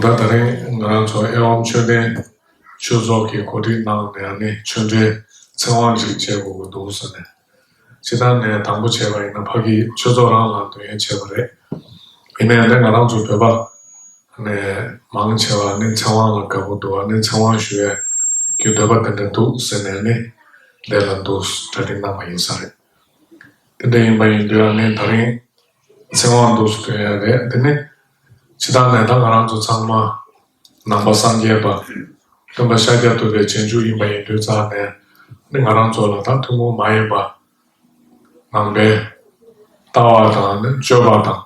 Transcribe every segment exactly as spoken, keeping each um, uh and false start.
ད་ད་རིང་ང་རང་ཚོ་ཨེ་ཝམ་ཆོས་ལྡན་ཆོས་ཚོགས་ཀྱི་གོ་སྒྲིག་གནང་ནས་ནི་ཆོས་འབྲེལ་ཚེ་དབང་ཞིག་བྱེད་དགོས་ཀྱི་འདུག་ཟེར་ནས། སྤྱིར་བཏང་ནས་དང་པོ་བྱས་པ་ཡིན་ན་ཕ་གི་ཆོས་ཚོགས་རང་ལ་འདོན་ཡས་བྱས་པ་རེད། ཡིན་ནའི་ནི་ང་རང་ཚོ་བོད་པ་ནས་མང་ཆེ་བ་ནི་ཚེ་དབང་ལ་དགའ་པོ་འདུག་བ། ནི་ཚེ་དབང་ཞུ་ཡས་ཀྱི་འདོད་པ་དེ་འདྲ་འདུག་ཟེར་ནས་ནི་ལས་ལ་འདུག་གྲ་སྒྲིག་གནང་བ་ཡིན་ས་རེད། དེ་འདྲ་ཡིན་པ་ཡིན་དུས་ཨ་ནི་ད་རིང་ཚེ་དབང་འདུག་སུ་འདོན་ཡ་རེད། དེ་ནི་སྤྱིར་བཏང་ནས་ད་ང་རང་ཚོ་ཚང་མ་ནང་པ་སངས་རྒྱས་པ་སྟོན་པ་ཤཱཀྱ་ཐུབ་པའི་རྗེས་འཇུག་ཡིན་པ་ཡིན་དུས་ཙང་ནས་ནི་ང་རང་ཚོ་ལ་ད་ཐུན་མོང་མ་ཡིན་པ་ནང་པའི་ལྟ་བ་དང་ནི་སྤྱོད་པ་དང་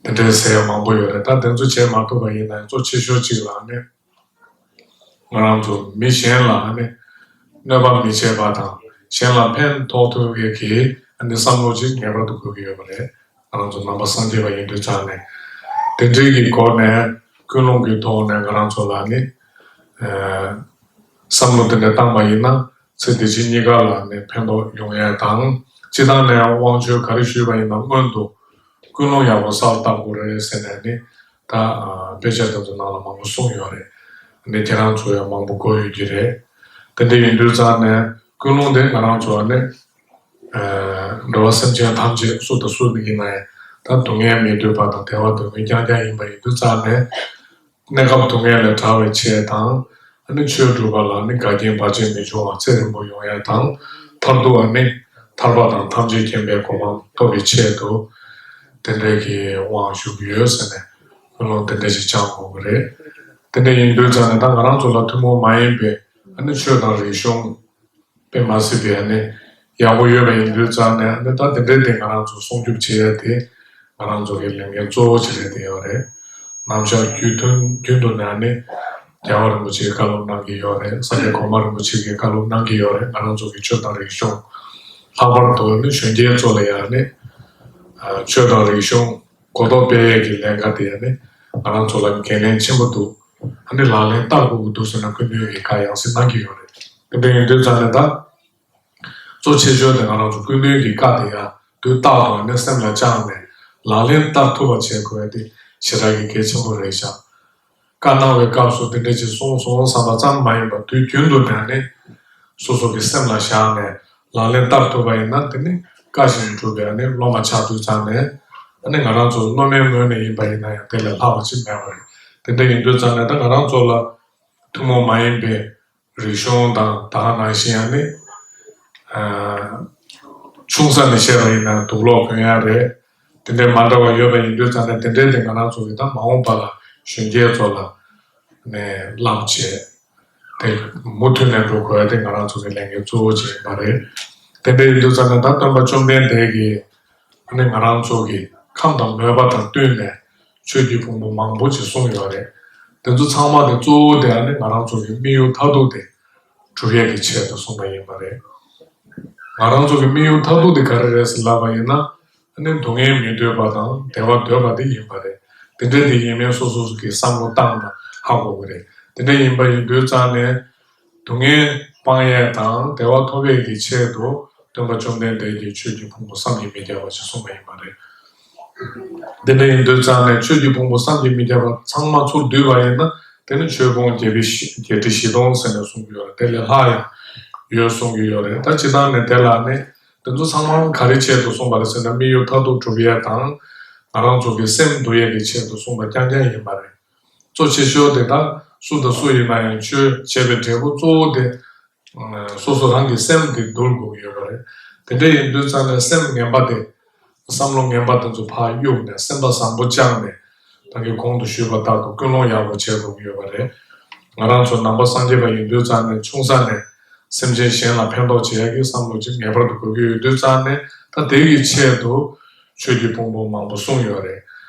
དེ་འདྲའི་ཟེར་ཡ་མང་པོ་ཡོད་རེད། ད་དེ་ཚོ་བྱེད་མ་ཐུབ་པ་ཡིན་ན་གཙོ་ཆེ་ཤོས་གཅིག་ལ་ནི། ང་རང་ཚོ་མི་གཞན་ལ་ཨ་ནི་གནོད་པ་མི་བྱེད་པ་དང་གཞན་ལ་ཕན་ཐོགས་ཐུབ་ཡས་ཀྱི་ཨ་ནི་བསམ་བློ་ཅིག་ངེས་པར་དུ་དགོས་ཀྱི་ཡོད་པ་རེད། ང་རང་ཚོ་ནང་པ་སངས་རྒྱས་པ་ཡིན་དུས་ཙང་ནས་དེ་འདྲའི་གི་སྒོ་ནས་ཀུན་སློང་གི་ཐོག་ནས་ང་རང་ཚོ་ལ་ནི་ཨ་བསམ་བློ་དེ་འདྲ་བཏང་པ་ཡིན་ན་ཚེ་འདི་ཕྱི་གཉིས་ཀ་ལ་ནི་ཕན་ཐོགས་ཡོང་ཡས་དང་། སྤྱིར་བཏང་ནས་དབང་ཆོས་ག་རེ་ཞུས་པ་ཡིན་ན་སྔོན་དུ་ཀུན་སློང་ཡག་པོ་གསར་བཏང་དགོས་རེད་ཟེར་ནས་ནི། ད་དཔེ་ཆ་དེ་ཚོ་ནང་ལ་མང་པོ་གསུངས་ཡོད་རེད། ཨ་ནི་ཁྱེད་རང་ཚོ་ཡང་མང་པོ་གོ་ཡོད་ཀྱི་རེད། དེ་འདྲ་ཡིན་དུས་ཙང་ནས་ཀུན་སློང་དེ་ང་རང་ཚོ་ཨ་ནི་འགྲོ་བ་སེམས་ཅན་ཐམས་ཅད་སུ་དང་སུ་ཡིན་ན་ཡང་ད་སྡུག་བསྔལ་མི་འདོད་པ་དང་བདེ་བ་འདོད་མཁན་རྐྱང་རྐྱང་ཡིན་པ་ཡིན་དུས་ཙང་ནས། གནས་སྐབས་སྡུག་བསྔལ་ལས་བྲལ་བའི་ཆེད་དང་། ཨ་ནི་ཆོས་སྒྲུབ་པ་ལ་ནི་འགལ་རྐྱེན་བར་ཆད་མི་འབྱུང་བ་ཚེ་རིང་པོ་ཡོང་ཡ་དང་། མཐར་ཐུག་ཨ་ནི་ཐར་པ་དང་ཐམས་ཅད་མཁྱེན་པའི་གོ་འཕང་ཐོབ་པའི་ཆེད་དུ་དེ་འདྲའི་གི་དབང་ཞུ་གི་ཡོད་ཟེར་ནས་ཀུན་སློང་དེ་འདྲ་ཞིག་བཅངས་དགོས་ཀྱི་རེད། དེ་འདྲ་ཡིན་དུས་ཙང་ནས་ད་ང་རང་ཚོ་ལ་ཐུན་མོང་མ་ཡིན་པའི་ཨ་ནི་ཆོས་དང་རིག་གཞུང་དཔེ་མ་སྲིད་པའི་ཨ་ནི་ཡག་པོ་ཡོད་པ་ཡིན་དུས་ཙང་ནས་ཨ་ནི་ད་དེ་འདྲའི་དེ་ང་རང་ཚོ་སྲུང་སྐྱོབ་བྱེད་ཡ་དེ་ང་རང་ཚོ་གི་ལས་འགན་གཙོ་བོ་ཅིག་རེད་དེ་ཡོད་རེད། ནམ་ཞག་རྒྱུན་དུ་རྒྱུན་དུ་ནས་ཨ་ནི་རྒྱལ་བ་རིན་པོ་ཆེས་བཀའ་སློབ་གནང་གི་ཡོད་རེད། ས་སྐྱ་གོང་མ་རིན་པོ་ཆེ་གིས་བཀའ་སློབ་གནང་གི་ཡོད་རེད། ང་རང་ཚོ་གི་ཆོས་དང་རིག་གཞུང་། ལྷག་པར་དུ་ཨ་ནི་གཞོན་སྐྱེས་ཚོ་ལ་ཡང་ཨ་ནི་ཆོས་དང་རིག་གཞུང་གོ་རྟོགས་སྤེལ་ཡས་ཀྱི་ལས་ཀ་དེ་ཨ་ནི་ང་རང་ཚོ་ལ་འགན་ལེན་ཆེན་པོ་འདུག་ཨ་ནི་ལག་ལེན་བསྟར་དགོས་ཀྱི་འདུག་ཟེར་ན་སྐུ་མདུན་གྱིས་བཀའ་ཡང་སེ་གནང་གི་ཡོད་རེད། དེ་འདྲ་ཡིན་དུས་ཙང་ནས་ད། གཙོ་ཆེ་ཤོས་དེ་ང་རང་ཚོ་སྐུ་མདུན་གྱི་བཀའ་དེ་ཡང་དུས་རྟག་ཏུ་ནི་སེམས་ལ་བཅངས་ནས་ལག་ལེན་བསྟར་ཐུབ་པ་བྱེད་དགོས་ཡ་དེ་ཞེ་དྲག་གི་གལ་ཆེན་པོ་རེད་ཤག་བཀའ་གནང་བའི་སྐབས་སུ་དེ་འདྲ་ཅིག་གསུངས་སོང་བསམ་པ་ཙམ་མ་ཡིན་པར་དུས་རྒྱུན་དུ་ནས་ནི་སོ་སོ་གི་སེམས་ལ་བཞག་ནས་ལག་ལེན་བསྟར་ཐུབ་པ་ཡིན་ན་དེ་ནི་བཀའ་བཞིན་སྒྲུབ་པའི་ནི་སློབ་མ་ཆགས་དུས་ཙང་ནས་ཨ་ནི་ང་རང་ཚོ་སློབ་མའི་ངོས་ནས་ཡིན་པ་ཡིན་ན་ཡང་དེ་ལས་ལྷག་པ་ཅིག་མེད་པ་རེད། དེ་འདྲ་ཡིན་དུས་ཙང་ནས་ད་ང་རང་ཚོ་ལ་ཐུན་མོང་མ་ཡིན་པའི་རིག་གཞུང་དང་ད་ག་ནང་བཞིན་ཡང་ནི། ཨ། ཆུང་ས་ནས་བཤད་པ་ཡིན་ན་དུག་ལོག་གོན་ཡ་རེད། དེ་འདྲའི་མ་འདྲ་བ་ཡོད་པ་ཡིན་དུས་ཙང་ནས་དེ་འདྲའི་དེ་ང་རང་ཚོ་གི་ད་མ་འོངས་པ་ལ་གཞོན་སྐྱེས་ཚོ་ལ་ནས་བསླབ་བྱས། དེ་མུ་མཐུད་ནས་འགྲོ་དགོས་ཡ་དེ་ང་རང་ཚོ་གི་ལས་འགན་གཙོ་བོ་ཅིག་ཡིན་པ་རེད། དེ་འདྲ་ཡིན་དུས་ཙང་ནས་ད་སྟོན་པ་བཅོམ་ལྡན་འདས་ཀྱིས། ཨ་ནི་ང་རང་ཚོ་གི་ཁམས་དང་མོས་པ་དང་བསྟུན་ནས་ཆོས་ཀྱི་ཕུང་པོ་མང་པོ་ཅིག་གསུངས་ཡོད་རེད། དེ་ཚོ་ཚང་མ་དེ་གཙོ་བོ་དེ་ཨ་ནི་ང་རང་ཚོ་གི་དམིགས་ཡུལ་མཐར་ཐུག་དེ་སྒྲུབ་ཡས་ཀྱི་ཆེད་དུ་གསུངས་པ་ཡིན་པ་རེད། ང་རང་ཚོ་གི་དམིགས་ཡུལ་མཐར་ཐུག་དེ་ག་རེ་རེད་ཟེར་ལབ་པ་ཡིན་ན། ཨ་ནི་སྡུག་བསྔལ་མི་འདོད་པ་དང་བདེ་བ་འདོད་པ་དེ་ཡིན་པ་རེད། དེ་འདྲ་དེ་ཡིན་མིན་སོ་སོ་གི་བསམ་བློ་བཏང་ན་ཧ་གོ་གི་རེད། དེ་འདྲ་ཡིན་པ་ཡིན་དུས་ཙང་ནས། སྡུག་བསྔལ་སྤང་ཡས་དང་བདེ་བ་ཐོབ་ཡས་ཀྱི་ཆེད་དུ་སྟོན་པ་བཅོམ་ལྡན་འདས་ཀྱིས་ཆོས་ཀྱི་ཕུང་པོ་བསམ་གྱིས་མི་ཁྱབ་པ་ཞིག་གསུངས་པ་ཡིན་པ་རེད། དེ་འདྲ་ཡིན་དུས་ཙང་ནས་ཆོས་ཀྱི་ཕུང་པོ་བསམ་གྱིས་མི་ཁྱབ་པ་ཚང་མ་ཚུར་བསྡུས་པ་ཡིན་ན་དེ་ནི་ཆོས་ཕུང་བརྒྱད་ཁྲི་བཞི་བརྒྱད་ཁྲི་བཞི་སྟོང་ཟེར་ནས་གསུང་གི་ཡོད་རེད། དེ་ལས་ལྷག་ཡང་ཡོད་གསུང་གི་ཡོད་རེད། ད་སྤྱིར་བཏང་ནས་དེ་ལ་ནི་ དེ་ཚོ་ཚང་མ་ག་རེ་ཆེད་དུ་གསུངས་པ་རེད་ཟེར་ན། དམིགས་ཡུལ་མཐར་ཐུག་སྒྲུབ་ཡས་དང་ང་རང་ཚོ་གི་སེམས་འདུལ་ཡས་ཀྱི་ཆེད་དུ་གསུངས་པ་རྐྱང་རྐྱང་ཡིན་པ་རེད། གཙོ་ཆེ་ཤོས་དེ་ད་སུ་དང་སུ་ཡིན་ན་ཡང་ཆོས་བྱེད་པའི་འབྲས་བུ་གཙོ་བོ་དེ་སོ་སོ་རང་གི་སེམས་དེ་འདུལ་དགོས་ཀྱི་ཡོད་པ་རེད། དེ་འདྲ་ཡིན་དུས་ཙང་ནས་སེམས་ངན་པ་དེ། བསམ་བློ་ངན་པ་དེ་ཚོ་ཕར་གཡུགས་ནས་སེམས་པ་བཟང་པོ་བཅངས་ནས། ད་གིན་གོང་དུ་ཞུས་པ་ལྟར་དུ་ཀུན་སློང་ཡག་པོ་བྱེད་དགོས་ཀྱི་ཡོད་པ་རེད། ང་རང་ཚོ་ནང་པ་སངས་རྒྱས་པ་ཡིན་དུས་ཙང་ནས་ཆུང་ས་ནས་སེམས་ཅན་གཞན་ལ་ཕན་ཐོགས་བྱེད་ཡག་གི་བསམ་བློ་ཅིག་ངེས་པར་དུ་དགོས་ཀྱི་ཡོད་དུས་ཙང་ནས། ད་དེ་གི་ཆེད་དུ་ཆོས་ཀྱི་ཕུང་པོ་མང་པོ་གསུངས་ཡོད་རེད།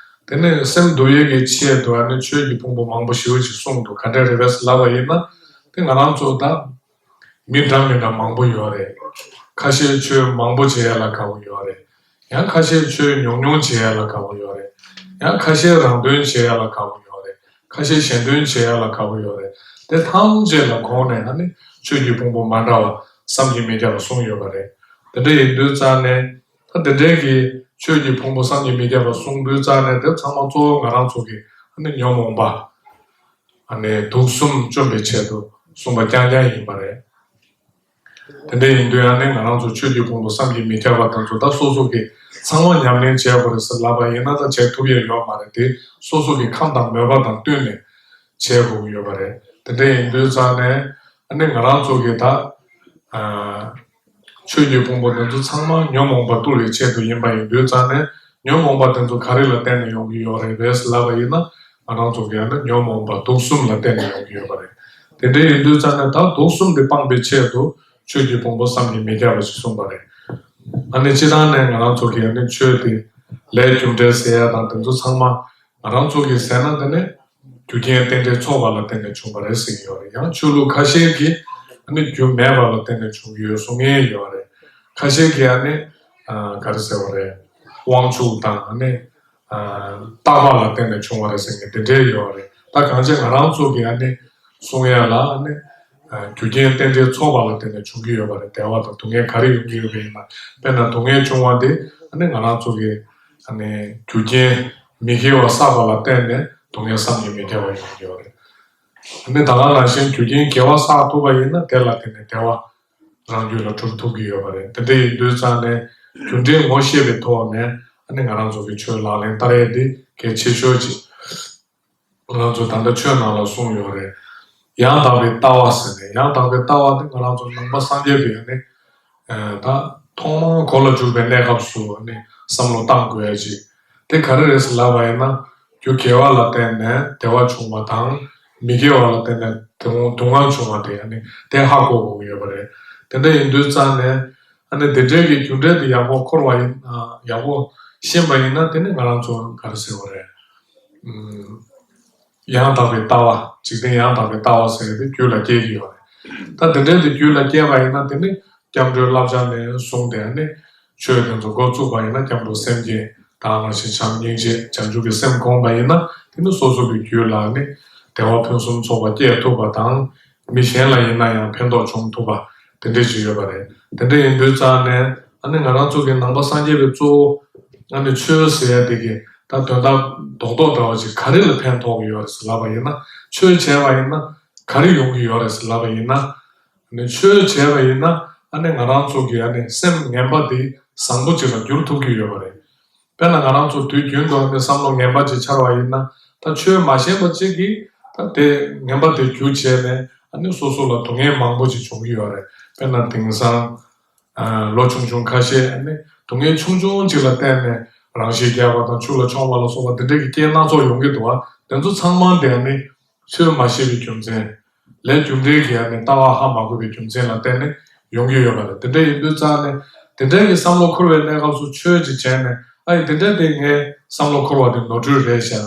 དེ་ནས་སེམས་འདུལ་ཡས་ཀྱི་ཆེད་དུ་ཨ་ནི་ཆོས་ཀྱི་ཕུང་པོ་མང་པོ་ཞེ་པོ་ཅིག་གསུངས་འདུག་ག་འདྲ་རེད་པས་ལབ་པ་ཡིན་ན། དེ་ང་རང་ཚོ་ད། མི་འདྲ་མི་འདྲ་མང་པོ་ཡོད་རེད། ཁ་ཤས་ཆོས་མང་པོ་བྱེད་ཡ་ལ་དགའ་པོ་ཡོད་རེད། ཡང་ཁ་ཤས་ཆོས་ཉུང་ཉུང་བྱེད་ཡ་ལ་དགའ་པོ་ཡོད་རེད། ཡང་ཁ་ཤས་རང་དོན་བྱེད་ཡ་ལ་དགའ་པོ་ཡོད་རེད། ཁ་ཤས་གཞན་དོན་བྱེད་ཡ་ལ་དགའ་པོ་ཡོད་རེད། དེ་ཐམས་ཅད་ལ་དགོངས་ནས་ཨ་ནི་ཆོས་ཀྱི་ཕུང་པོ་མ་འདྲ་བ་བསམ་གྱིས་མི་ཁྱབ་པ་གསུངས་ཡོད་པ་རེད། དེ་འདྲ་ཡིན་དུས་ཙང་ནས། ད་དེ་འདྲའི་གི་ཆོས་ཀྱི་ཕུང་པོ་བསམ་གྱིས་མི་ཁྱབ་པ་གསུངས་དུས་ཙང་ནས། དེ་ཚང་མ་གཙོ་བོ་ང་རང་ཚོ་གི་ཨ་ནི་ཉོན་མོངས་པ། ཨ་ནི་དུག་གསུམ་བཅོམ་པའི་ཆེད་དུ་གསུངས་པ་རྐྱང་རྐྱང་ཡིན་པ་རེད། དེ་འདྲ་ཡིན་དུས་ཨ་ནི་ང་རང་ཚོ་ཆོས་ཀྱི་ཕུང་པོ་བསམ་གྱིས་མི་ཁྱབ་པ་དེ་ཚོ་ད་སོ་སོ་གིས་ཚང་མ་ཉམས་ལེན་བྱས་པ་རེད་ཟེར་ལབ་པ་ཡིན་ན། ད་བྱེད་ཐུབ་ཡ་ཡོད་མ་རེད། དེ་སོ་སོ་གི་ཁམས་དང་མོས་པ་དང་བསྟུན་ནས་བྱེད་དགོས་ཀྱི་ཡོད་པ་རེད། དེ་འདྲ་ཡིན་དུས་ཙང་ནས་ཨ་ནི་ང་རང་ཚོ་གིས་ད། ཨ། ཆོས་ཀྱི་ཕུང་པོ་དེ་ཚོ་ཚང་མ་ཉོན་མོངས་པ་བཏུལ་བའི་ཆེད་དུ་ཡིན་པ་ཡིན་དུས་ཙང་ནས། ཉོན་མོངས་པ་དེ་ཚོ་ག་རེ་ལ་བརྟེན་ནས་ཡོང་གི་ཡོད་རེད་པས་ལབ་པ་ཡིན་ན། ང་རང་ཚོ་གི་ཨ་ནི་ཉོན་མོངས་པ་དུག་གསུམ་ལ་བརྟེན་ནས་ཡོང་གི་ཡོད་པ་རེད། དེ་འདྲ་ཡིན་དུས་ཙང་ནས་ད་དུག་གསུམ་དེ་སྤངས་པའི་ཆེད་དུ་ཆོས་ཀྱི་ཕུང་པོ་བསམ་གྱིས་མི་ཁྱབ་པ་ཞིག་གསུངས་པ་རེད། ཨ་ནི་སྤྱིར་བཏང་ནས་ང་རང་ཚོ་གི་ཨ་ནི་ཆོས་དེ་ལས་རྒྱུ་འབྲས་ཟེར་ཡ་དང་དེ་ཚོ་ཚང་མ་ང་རང་ཚོ་གི་ཟེར་ན་དེ་ནི། རྒྱུ་རྐྱེན་རྟེན་འབྲེལ་ཚོགས་པ་ལ་བརྟེན་ནས་བྱུང་བ་རེད་ཟེར་གྱི་ཡོད་རེད། ཡང་ཆོས་ལུགས་ཁ་ཤས་ཀྱིས་ཨ་ནི་རྒྱུ་མེད་པ་ལ་བརྟེན་ནས་བྱུང་གི་ཡོད་གསུང་མཁན་ཡོད་རེད། ཁ་ཤས་ཀྱིས་ཨ་ནི་ཨ་ག་རེ་ཟེར་བ་རེད། དབང་ཕྱུག་དང་ཨ་ནི་ཨ་རྟག་པ་ལ་བརྟེན་ནས་བྱུང་བ་རེད་ཟེར་མཁན་དེ་འདྲའི་ཡོད་རེད། ད་གང་ཅི་ང་རང་ཚོ་གིས་ཨ་ནི་གསུང་ཡ་ལ་ཨ་ནི་ཨ་རྒྱུ་རྐྱེན་རྟེན་འབྲེལ་ཚོགས་པ་ལ་བརྟེན་ནས་བྱུང་གི་ཡོད་པ་རེད། བདེ་བ་དང་སྡུག་བསྔལ་ག་རེ་ཡོང་གི་ཡོད་པ་ཡིན་ན། དཔེར་ན་སྡུག་བསྔལ་བྱུང་བ་དེ་ཨ་ནི་ང་རང་ཚོ་གི་ཨ་ནི་རྒྱུ་རྐྱེན་མི་དགེ་བ་བསགས་པ་ལ་བརྟེན་ནས་སྡུག་བསྔལ་བསམ་གྱིས་མི་ཁྱབ་པ་ཡོང་གི་ཡོད་རེད། ཨ་ནི་ད་ག་ནང་བཞིན་རྒྱུ་རྐྱེན་དགེ་བ་བསགས་ཐུབ་པ་ཡིན་ན་དེ་ལ་བརྟེན་ནས་བདེ་བ་རང་རྒྱུད་ལ་གྲུབ་ཐུབ་ཀྱི་ཡོད་པ་རེད། དེ་འདྲ་ཡིན་དུས་ཙང་ནས་རྒྱུ་འབྲས་ངོ་ཤེས་པའི་ཐོག་ནས་ཨ་ནི་ང་རང་ཚོ་གི་ཆོས་ལག་ལེན་བསྟར་ཡས་དེ་གལ་ཆེ་ཤོས་ཅིག་ང་རང་ཚོ་ད་ལྟ་ཆོས་ནང་ལ་གསུངས་ཡོད་རེད། ཡང་དག་པའི་ལྟ་བ་ཟེར་ནས། ཡང་དག་པའི་ལྟ་བ་དེ་ང་རང་ཚོ་ནང་པ་སངས་རྒྱས་པའི་ནི། ཨ་ད་ཐོག་མར་གོ་ལ་འཇུག་པའི་གནས་སྐབས་སུ་ནི་བསམ་བློ་བཏང་དགོས་ཡ་ཅིག་དེ་ག་རེ་རེད་ཟེར་ལབ་པ་ཡིན་ན། རྒྱུ་དགེ་བ་ལ་བརྟེན་ནས་བདེ་བ་བྱུང་བ་དང་། མི་དགེ་བ་ལ་བརྟེན་ནས་སྡུག་སྡུག་བསྔལ་བྱུང་བ་དེ་ནི་དེ་ཧ་གོ་དགོས་ཀྱི་ཡོད་པ་རེད། དེ་འདྲ་ཡིན་དུས་ཙང་ནས། ཨ་ནི་དེ་འདྲའི་གི་རྒྱུ་འབྲས་དེ་ཡག་པོ་འཁོར་བ་ཡིན། ཨ་ཡག་པོ་ཤེས་པ་ཡིན་ན་དེ་ནི་ང་རང་ཚོ་ག་རེ་ཟེར་བ་རེད། ཨུམ། ཡང་དག་པའི་ལྟ་བ། འཇིག་རྟེན་ཡང་དག་པའི་ལྟ་བ་ཟེར་དེ་རྒྱུད་ལ་སྐྱེ་གི་ཡོད་རེད། ད་དེ་འདྲའི་དེ་རྒྱུད་ལ་སྐྱེས་པ་ཡིན་ན་དེ་ནི་སྐྱབས་འགྲོའི་བསླབ་བྱ་ནས་བཟུང་སྟེ་ནི་ཆོས་དེ་ཚོ་འགོ་བཙུགས་པ་ཡིན་ན། སྐྱབས་འགྲོ་སེམས་བསྐྱེད་དང་ནང་བཞིན་བྱམས་སྙིང་རྗེ་བྱང་ཆུབ་ཀྱི་སེམས་བསྒོམས་པ་ཡིན་ན། དེ་ནི་སོ་སོ་གི་རྒྱུད་ལ་ནི་བདེ་བ་ཕུན་སུམ་ཚོགས་པ་སྐྱེ་ཐུབ་པ་དང་། མི་གཞན་ལ་ཡིན་ན་ཡང་ཕན་ཐོགས་བྱུང་ཐུབ་པ་དེ་འདྲ་ཅིག་ཡོད་པ་རེད། དེ་འདྲ་ཡིན་དུས་ཙང་ནས་ཨ་ནི་ང་རང་ཚོ་གི་ནང་པ་སངས་རྒྱས་པའི་གཙོ་བོ་ཨ་ནི་ཆོས་ཟེར་ཡ་དེ་གི་ད་དོན་དག་རྡོག་རྡོག་འདྲ་བ་ཅིག་ག་རེ་ལ་ཕན་ཐོགས་ཀྱི་ཡོད་རེད་ཟེར་ལབ་པ་ཡིན་ན། ཆོས་བྱས་པ་ཡིན་ན་ག་རེ་ཡོང་གི་ཡོད་རེད་ཟེར་ལབ་པ་ཡིན་ན། ཨ་ནི་ཆོས་བྱས་པ་ཡིན་ན་ཨ་ནི་ང་རང་ཚོ་གི་ཨ་ནི་སེམས་ངན་པ་དེ་བཟང་པོ་ཅིག་ལ་འགྱུར་ཐུབ་ཀྱི་ཡོད་པ་རེད། དཔེར་ན་ང་རང་ཚོ་དུས་རྒྱུན་དུ་ནི་བསམ་བློ་ངན་པ་ཅིག་འཆར་བ་ཡིན་ན། ད་ཆོས་མ་ཤེས་པ་ཅིག་གིས་ད་དེ་ངན་པ་དེ་རྒྱུ་བྱས་ནས་ཨ་ནི་སོ་སོ་ལ་སྡུག་བསྔལ་མང་པོ་ཅིག་བྱུང་གི་ཡོད་རེད། དཔེར་ན་དེང་སང་ཨ་ལོ་ཆུང་ཆུང་ཁ་ཤས་ཨ་ནི་སྡུག་བསྔལ་ཆུང་ཆུང་ཅིག་ལ་བརྟེན་ནས་རང་ཤི་རྒྱག་པ་དང་ཆུ་ལ་མཆོང་བ་ལ་སོགས་པ་དེ་འདྲ་གི་རྐྱེན་སྣ་ཚོགས་ཡོང་གི་འདུག་བ། དེ་ཚོ་ཚང་མ་དེ་ཨ་ནི་ཆོས་མ་ཤེས་པའི་རྒྱུ་མཚན། ལས་རྒྱུ་འབྲས་ཀྱི་ཨ་ནི་ལྟ་བ་ཧ་མ་གོ་བའི་རྒྱུ་མཚན་ལ་བརྟེན་ནས་ཡོང་གི་ཡོད་པ་རེད། དེ་འདྲ་ཡིན་དུས་ཙང་ནས་དེ་འདྲའི་གི་བསམ་བློ་འཁོར་བའི་གནས་སྐབས་སུ་ཆོས་ཅིག་བྱས་ནས། ཨ་ཡི་དེ་འདྲ་དེ་ངའི་བསམ་བློ་འཁོར་བ་དེ་ནོར་འཁྲུལ་རེད་ཤག་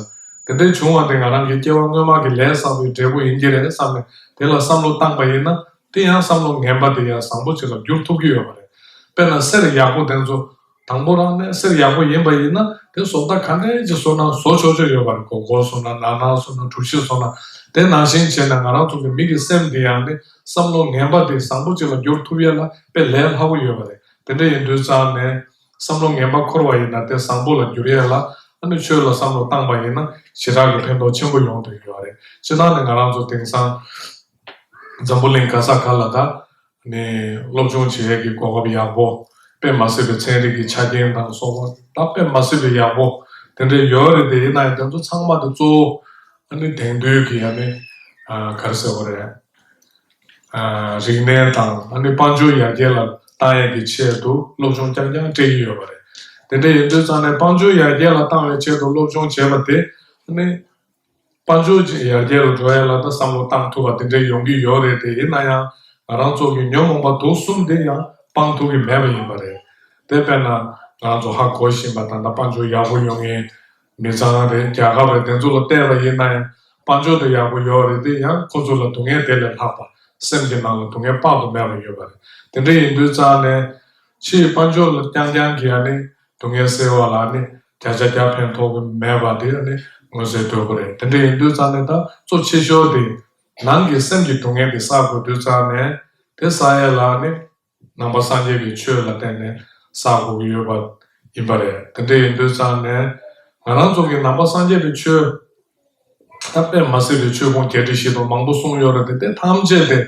དེ་འདྲ་བྱུང་བ་དེ་ང་རང་གི་སྐྱེ་བ་སྔོན་མ་གི་ལས་བསགས་པའི་འབྲས་བུ་ཡིན་གྱི་རེད་བསམ་ནས་དེ་ལ་བསམ་བློ་བཏང་པ་ཡིན་ན། དེ་ཡང་བསམ་བློ་ངན་པ་དེ་ཡང་བཟང་པོ་ཅིག་ལ་འགྱུར་ཐུབ་ཀྱི་ཡོད་པ་རེད། དཔེར་ན་གསེར་ཡག་པོ་དེ་ཚོ། དང་པོ་རང་ནས་གསེར་ཡག་པོ་ཡིན་པ་ཡིན་ན་དེ་བཟོ་ལྟ་ག་འདྲ་ཅིག་བཟོ་ན་བཟོ་ཆོག་ཆོག་ཡོད་པ་རེད། སྒོར་སྒོར་བཟོ་ན། ནར་ནར་བཟོ་ན། གྲུ་བཞི་བཟོ་ན། དེ་ནང་བཞིན་བྱས་ན་ང་རང་ཚོ་གི་མི་གི་སེམས་དེ་ཡང་ནི་བསམ་བློ་ངན་པ་དེ་བཟང་པོ་ཅིག་ལ་འགྱུར་ཐུབ་ཡས་ལ་དཔེ་ལས་སླ་པོ་ཡོད་པ་རེད། དེ་འདྲ་ཡིན་དུས་ཙང་ནས་བསམ་བློ་ངན་པ་འཁོར་བ་ཡིན་ན་དེ་བཟང་པོ་ལ་འགྱུར་ཡས་ལ་ཨ་ནི་ཆོས་ལ་བསམ་བློ་བཏང་པ་ཡིན་ན་ཞེ་དྲག་གི་ཕན་ཐོགས་ཆེན་པོ་ཡོང་ཐུབ་ཀྱི་ཡོད་རེད། སྤྱིར་བཏང་ནས་ང་རང་ཚོ་དེང་སང་འཛམ་བུ་གླིང་ག་ས་ག་ལ་ད། ནས་སློབ་སྦྱོང་བྱེད་ཡས་ཀྱི་གོ་སྐབས་ཡག་པོ། དཔེ་མ་སྲིད་པའི་ཚན་རིག་གི་ཆ་རྐྱེན་དང་སོགས་པ་ད་དཔེ་མ་སྲིད་པའི་ཡག་པོ་དེ་འདྲ་ཡོད་རེད། དེ་ཡིན་ན་ཡང་དེ་ཚོ་ཚང་མ་དེ་གཙོ་བོ་ཨ་ནི་དེང་དུས་ཀྱི་ཨ་ནི་ཨ་ག་རེ་ཟེར་དགོས་རེད། ཨ་རིག་གནས་དང་ཨ་ནི་དཔལ་འབྱོར་ཡར་རྒྱས་ལ་བཏང་ཡས་ཀྱི་ཆེད་དུ་སློབ་སྦྱོང་རྐྱང་རྐྱང་སྤྲད་ཀྱི་ཡོད་པ་རེད། དེ་འདྲ་ཡིན་དུས་ཙང་ནས་དཔལ་འབྱོར་ཡར་རྒྱས་ལ་བཏང་བའི་ཆེད་དུ་སློབ་སྦྱོང་བྱས་པ་དེ་ཨ་ནི་དཔལ་འབྱོར་ཡར་རྒྱས་ལ་འགྲོ་ཡས་ལ་ད་བསམ་བློ་བཏང་ཐུབ་པ་དེ་འདྲ་ཡོང་གི་ཡོད་རེད། དེ་ཡིན་ན་ཡང་ང་རང་ཚོ་གི་ཉོན་མོངས་པ་དུག་གསུམ་དེ་ཡང་སྤང་ཐུབ་ཀྱི་མེད་པ་ཡིན་པ་རེད། དེ་དཔེར་ན་ང་རང་ཚོ་ཧ་གོ་བཞིན་པ་ད་ལྟ་དཔལ་འབྱོར་ཡག་པོ་ཡོང་མཁན་མི་ཚང་རེད། རྒྱལ་ཁབ་རེད། དེ་ཚོ་ལ་བལྟས་པ་ཡིན་ན་ཡང་དཔལ་འབྱོར་དེ་ཡག་པོ་ཡོད་རེད། དེ་ཡང་ཁོ་ཚོ་ལ་སྡུག་བསྔལ་དེ་ལས་ལྷག་པ་སེམས་ཀྱི་ནང་ལ་སྡུག་བསྔལ་དཔག་ཏུ་མེད་པ་ཡོད་པ་རེད། དེ་འདྲ་ཡིན་དུས་ཙང་ནས་ཕྱིའི་དཔལ་འབྱོར་ལ་རྐྱང་རྐྱང་གིས་ཨ་ནི་སྡུག་བསྔལ་སེལ་བ་ལ་ཨ་ནི་བརྒྱ་ཆ་བརྒྱ་ཕན་ཐོགས་ཀྱི་མེད་པ་དེ་ཨ་ནི་མངོན་གསལ་དོད་པོ་རེད། དེ་འདྲ་ཡིན་དུས་ཙང་ནས་ད་གཙོ་ཆེ་ཤོས་དེ་ནང་གི་སེམས་ཀྱི་སྡུག་བསྔལ་དེ་བསལ་དགོས་དུས་ཙང་ནས་དེ་བསལ་ཡས་ལ་ཨ་ནི་ནང་པ་སངས་རྒྱས་པའི་ཆོས་ལ་བརྟེན་ནས་བསགས་དགོས་ཀྱི་ཡོད་པ་ཡིན་པ་རེད། དེ་འདྲ་ཡིན་དུས་ཙང་ནས་ང་རང་ཚོ་གི་ནང་པ་སངས་རྒྱས་པའི་ཆོས་ད་དཔེ་མ་སྲིད་པའི་ཆོས་ཕུང་བརྒྱད་ཁྲི་བཞི་སྟོང་མང་པོ་གསུངས་ཡོད་རེད་དེ། དེ་ཐམས་ཅད་དེ་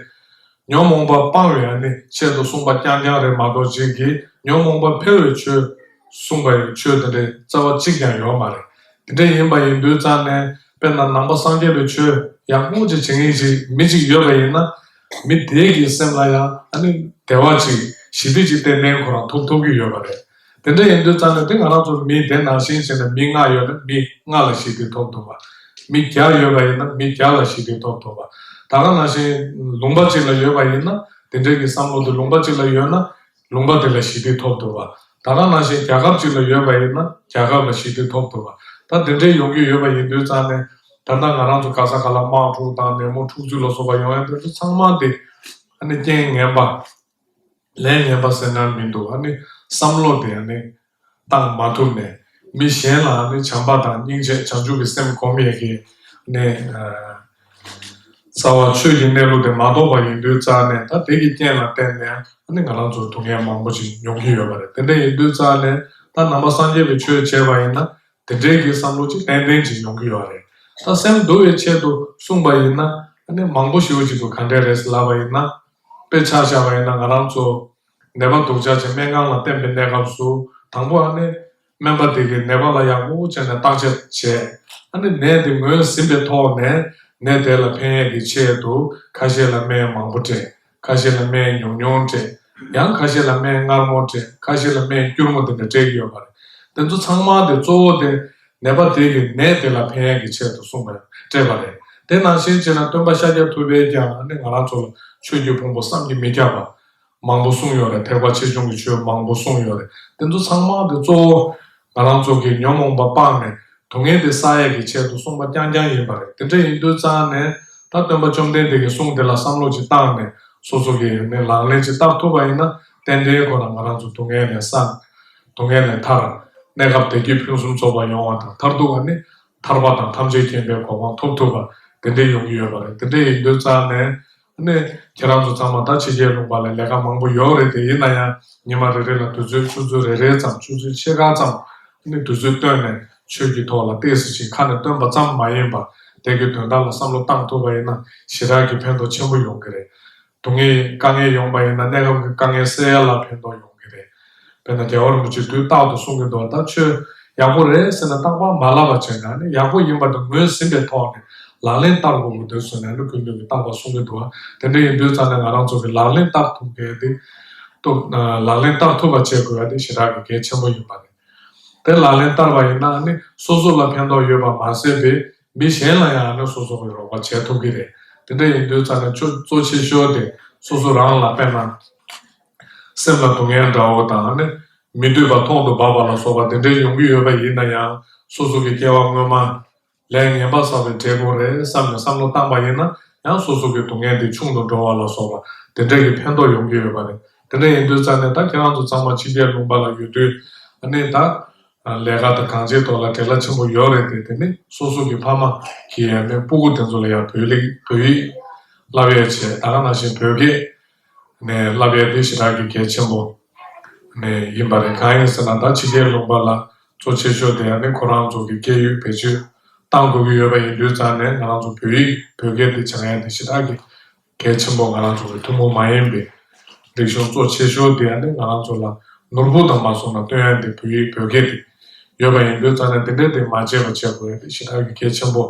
ཉོན་མོངས་པ་སྤང་བའི་ཨ་ནི་ཆེད་དུ་གསུངས་པ་རྐྱང་རྐྱང་རེད་མ་གཏོགས་ཅིག་གིས་ཉོན་མོངས་པ་འཕེལ་བའི་ཆོས་གསུངས་པའི་ཆོས་དེ་འདྲའི་རྩ་བ་གཅིག་ཀྱང་ཡོད་མ་རེད། དེ་འདྲ་ཡིན་པ་ཡིན་དུས་ཙང་ནས་དཔེར་ན་ནང་པ་སངས་རྒྱས་པའི་ཆོས་ཡག་པོ་ཅིག་བྱེད་མཁན་ཅིག་མི་ཅིག་ཡོད་པ་ཡིན་ན་མི་དེ་གི་སེམས་ལ་ཡང་ཨ་ནི་བདེ་བ་ཅིག་ཞི་བདེ་ཅིག་ཏན་ཏན་ཁོ་རང་ཐོབ་ཐུབ་ཀྱི་ཡོད་པ་རེད། དེ་འདྲ་ཡིན་དུས་ཙང་ནས་དེ་ང་རང་ཚོ་མི་དེ་ནང་བཞིན་བྱས་ནས་མི་ལྔ་ཡོད་ན་མི་ལྔ་ལ་ཞི་བདེ་ཐོབ་ཐུབ་པ། མི་བརྒྱ་ཡོད་པ་ཡིན་ན་མི་བརྒྱ་ལ་ཞི་བདེ་ཐོབ་ཐུབ་པ། ད་ག་ནང་བཞིན་ལུང་པ་གཅིག་ལ་ཡོད་པ་ཡིན་ན་དེ་འདྲའི་གི་བསམ་བློ་དེ་ལུང་པ་གཅིག་ལ་ཡོད་ན་ལུང་པ་དེ་ལ་ཞི་བདེ་ཐོབ་ཐུབ་པ། ད་ག་ནང་བཞིན་རྒྱལ་ཁབ་གཅིག་ལ་ཡོད་པ་ཡིན་ན་རྒྱལ་ཁབ་ལ་ཞི་བདེ་ཐོབ་ཐུབ་པ། ད་དེ་འདྲའི་ཡོང་གི་ཡོད་པ་ཡིན་དུས་ཙང་ནས་ད་ལྟ་ང་རང་ཚོ་ག་ས་ག་ལ་དམག་འཁྲུག་དང་ནད་མུག་འཁྲུག་རྩོད་ལ་སོགས་པ་ཡོང་ཡ་དེ་ཚོ་ཚང་མ་དེ་ཨ་ནི་རྐྱེན་ངན་པ། ལས་ངན་པ་ཟེར་ན་མི་འདུག་ཨ་ནི་བསམ་བློ་དེ་ཨ་ནི་བཏང་མ་ཐུབ་ནས་མི་གཞན་ལ་ཨ་ནི་བྱམས་པ་དང་སྙིང་རྗེ་བྱང་ཆུབ་ཀྱི་སེམས་སྒོམ་ཡས་ཀྱི་ཨ་ནི་ཨ་རྩ་བ་ཆོས་ཀྱི་གནས་ལུགས་དེ་མ་རྟོགས་པ་ཡིན་དུས་ཙང་ནས་ད་དེ་གི་རྐྱེན་ལ་བརྟེན་ནས་ཨ་ནི་ང་རང་ཚོ་སྡུག་བསྔལ་མང་པོ་ཞིག་མྱོང་གི་ཡོད་པ་རེད། དེ་འདྲ་ཡིན་དུས་ཙང་ནས་ད་ནང་པ་སངས་རྒྱས་པའི་ཆོས་བྱས་པ་ཡིན་ན། དེ་འདྲའི་གི་བསམ་བློ་ཅིག་ཏན་ཏན་ཅིག་ཡོང་གི་ཡོད་རེད། ད་སེམས་འདུལ་བའི་ཆེད་དུ་གསུངས་པ་ཡིན་ན་ཨ་ནི་མང་པོ་ཞེ་པོ་ཅིག་འདུག་ག་འདྲས་རེད་ལབ་པ་ཡིན་ན། དཔེ་ཆ་བཞག་པ་ཡིན་ན་ང་རང་ཚོ་ནད་པ་སྡུག་ཅག་ཅིག་སྨན་ཁང་ལ་བསྟན་པའི་གནས་སྐབས་སུ་དང་པོ་ཨ་ནི་སྨན་པ་དེ་གིས་ནད་པ་ལ་ཡག་པོ་བྱས་ནས་བརྟག་དཔྱད་བྱས། ཨ་ནི་ནད་དེ་ངོས་ཟིན་པའི་ཐོག་ནས་ནད་དེ་ལ་ཕན་ཡས་ཀྱི་ཆེད་དུ་ཁ་ཤས་ལ་སྨན་མང་པོ་སྤྲད། ཁ་ཤས་ལ་སྨན་ཉུང་ཉུང་སྤྲད། ཡང་ཁ་ཤས་ལ་སྨན་མངར་མོ་སྤྲད། ཁ་ཤས་ལ་སྨན་སྐྱུར་མོ་དེ་འདྲ་སྤྲད་ཀྱི་ཡོད་པ་རེད། དེ་ཚོ་ཚང་མ་དེ་གཙོ་བོ་དེ་ནད་པ་དེ་གི་ནད་དེ་ལ་ཕན་ཡག་གི་ཆེད་དུ་གསུངས་པ་སྤྲད་པ་རེད། དེ་ནང་བཞིན་བྱས་ན་སྟོན་པ་ཤཱཀྱ་ཐུབ་པས་ཀྱང་ཨ་ནི་ང་རང་ཚོ་ལ་ཆོས་ཀྱི་ཕུང་པོ་བསམ་གྱིས་མི་ཁྱབ་པ་མང་པོ་གསུངས་ཡོད་རེད། ཐེག་པ་ཆེ་ཆུང་གི་ཆོས་མང་པོ་གསུངས་ཡོད་རེད། དེ་ཚོ་ཚང་མ་དེ་གཙོ་བོ་ང་རང་ཚོ་གི་ཉོན་མོངས་པ་སྤངས་ནས། སྡུག་བསྔལ་དེ་བསལ་ཡས་ཀྱི་ཆེད་དུ་གསུངས་པ་རྐྱང་རྐྱང་ཡིན་པ་རེད། དེ་འདྲ་ཡིན་དུས་ཙང་ནས་ད་སྟོན་པ་བཅོམ་ལྡན་འདས་ཀྱི་གསུང་དེ་ལ་བསམ་བློ་ཅིག་བཏང་ནས་སོ་སོ་གི་ནས་ལག་ལེན་ཅིག་བསྟར་ཐུབ་པ་ཡིན་ན་ཏན་ཏན་ཁོ་རང་ང་རང་ཚོ་སྡུག་བསྔལ་ནས་སངས། སྡུག་བསྔལ་ནས་ཐར། གནས་སྐབས་བདེ་སྐྱིད་ཕུན་སུམ་ཚོགས་པ་ཡོང་བ་དང་མཐར་ཐུག་ཨ་ནི་ཐར་པ་དང་ཐམས་ཅད་མཁྱེན་པའི་གོ་འཕང་ཐོབ་ཐུབ་པ་དེ་འདྲ་ཡོང་གི་ཡོད་པ་རེད། དེ་འདྲ་ཡིན་དུས་ཙང་ནས། ནས་ཁྱེད་རང་ཚོ་ཚང་མ་ད་ཕྱི་རྒྱལ་ལུང་པ་ལ་ལས་ཀ་མང་པོ་ཡོད་རེད་དེ། ཡིན་ན་ཡང་ཉི་མ་རེ་རེ་ལ་དུས་ཚོད་ཆུ་ཚོད་རེ་རེ་ཙམ་ཆུ་ཚོད་ཕྱེད་ཀ་ཙམ་ནི་དུས་ཚོད་བཏོན་ནས་ཆོས་ཀྱི་ཐོག་ལ་ཏོག་ཙམ་ཞིག་ཁ་ནས་བཏོན་པ་ཙམ་མ་ཡིན་པ་དེ་གི་དོན་དག་ལ་བསམ་བློ་བཏང་ཐུབ་པ་ཡིན་ན་ཞེ་དྲག་གི་ཕན་ཐོགས་ཆེན་པོ་ཡོང་གི་རེད། སྡུག་བསྔལ་དཀའ་ངལ་ཡོང་པ་ཡིན་ན་གནས་སྐབས་ཀྱི་དཀའ་ངལ་སེལ་ཡ་ལ་ཕན་ཐོགས་ཡོང་གི་རེད། དཔེར་ན་རྒྱལ་བ་རིན་པོ་ཆེས་དུས་རྟག་ཏུ་གསུང་གི་འདུག་ད་ཆོས་ཡག་པོ་རེད་ཟེར་ནས་རྟག་པར་མ་ལབ་པ་བྱས་ནས་ནི་ཡག་པོ་ཡིན་པ་དེ་ངོས་ཟིན་པའི་ཐོག་ནས་ལག་ལེན་བསྟར་དགོས་ཀྱི་འདུག་ཟེར་ནས་ནི་སྐུ་མདུན་གྱིས་རྟག་པར་གསུང་གི་འདུག་དེ་འདྲ་ཡིན་དུས་ཙང་ནས་ང་རང་ཚོ་གིས་ལག་ལེན་བསྟར་ཐུབ་མཁན་དེ་ཐུབ་ལག་ལེན་བསྟར་ཐུབ་པ་བྱེད་དགོས་ཡ་དེ་ཞེ་དྲག་གི་གལ་ཆེན་པོ་ཡིན་པ་རེད། དེ་ལག་ལེན་བསྟར་བ་ཡིན་ན་ནི་སོ་སོ་ལ་ཕན་ཐོགས་ཡོད་པ་མ་ཟད་པའི་མི་གཞན་ལ་ཡང་ནི་སོ་སོ་གི་རོགས་པ་བྱེད་ཐུབ་ཀྱི་རེད། དེ་འདྲ་ཡིན་དུས་ཙང་ནས་གཙོ་གཙོ་ཆེ་ཤོས་དེ་སོ་སོ་རང་ལ་དཔེར་ན། སེམས་ལ་སྡུག་བསྔལ་འདྲ་བོ་དང་ནི་མི་འདོད་པ་ཐོག་ཏུ་བབས་པ་ལ་སོགས་པ་དེ་འདྲའི་ཡོང་གི་ཡོད་པ་ཡིན་ན་ཡང་སོ་སོ་གི་སྐྱེ་བ་སྔོན་མ་ལས་ངན་པ་བསགས་པའི་འབྲས་བུ་རེད་བསམ་ནས་བསམ་བློ་བཏང་པ་ཡིན་ན་ཡང་སོ་སོ་གི་སྡུག་བསྔལ་དེ་ཆུང་དུ་འགྲོ་བ་ལ་སོགས་པ་དེ་འདྲ་གི་ཕན་ཐོགས་ཡོང་གི་ཡོད་པ་རེད། དེ་འདྲ་ཡིན་དུས་ཙང་ནས་ད་ཁྱེད་རང་ཚོ་ཚང་མ་ཕྱི་རྒྱལ་ལུང་པ་ལ་ཡོད་དུས་ཨ་ནི་ད་ལས་ཀ་དང་གང་ཅིའི་ཐོག་ལ་བྲེལ་བ་ཆེན་པོ་ཡོད་རེད་དེ། དེ་ནི་སོ་སོ་གི་ཕ་མ་གི་ཡང་ནི་སྤུ་གུ་དེ་ཚོ་ལ་ཡང་བོད་ལིག་བོད་ཡིག་བསླབ་ཡས་བྱས་ད་ག་ནང་བཞིན་བོད་སྐད། ནས་བསླབ་ཡས་དེ་ཞེ་དྲག་གི་གལ་ཆེན་པོ་ནས་ཡིན་པ་རེད། གང་ཡིན་ཟེར་ན་ད་ཕྱི་རྒྱལ་ལུང་པ་ལ་གཙོ་ཆེ་ཤོས་དེ་ཡང་ནི་ཁོ་རང་ཚོ་གི་སྐད་ཡིག་བེད་སྤྱོད་གཏང་དགོས་ཀྱི་ཡོད་པ་ཡིན་དུས་ཙང་ནས་ང་རང་ཚོ་བོད་ཡིག་བོད་སྐད་དེ་སྦྱང་ཡས་དེ་ཞེ་དྲག་གི་གལ་ཆེན་པོ། ང་རང་ཚོ་གི་ཐུན་མོང་མ་ཡིན་པའི་རིག་གཞུང་གཙོ་ཆེ་ཤོས་དེ་ཡང་ནི་ང་རང་ཚོ་ལ་ ནོར་བུ་དང་མ་སོང་ན་སྟོན་ཡ་དེ་བོད་ཡིག་བོད་སྐད་དེ་ཡོད་པ་ཡིན་དུས་ཙང་ནས་དེ་འདྲའི་དེ་མ་བརྗེད་པ་བྱེད་དགོས་ཡ་དེ་ཞེ་དྲག་གི་གལ་ཆེན་པོ།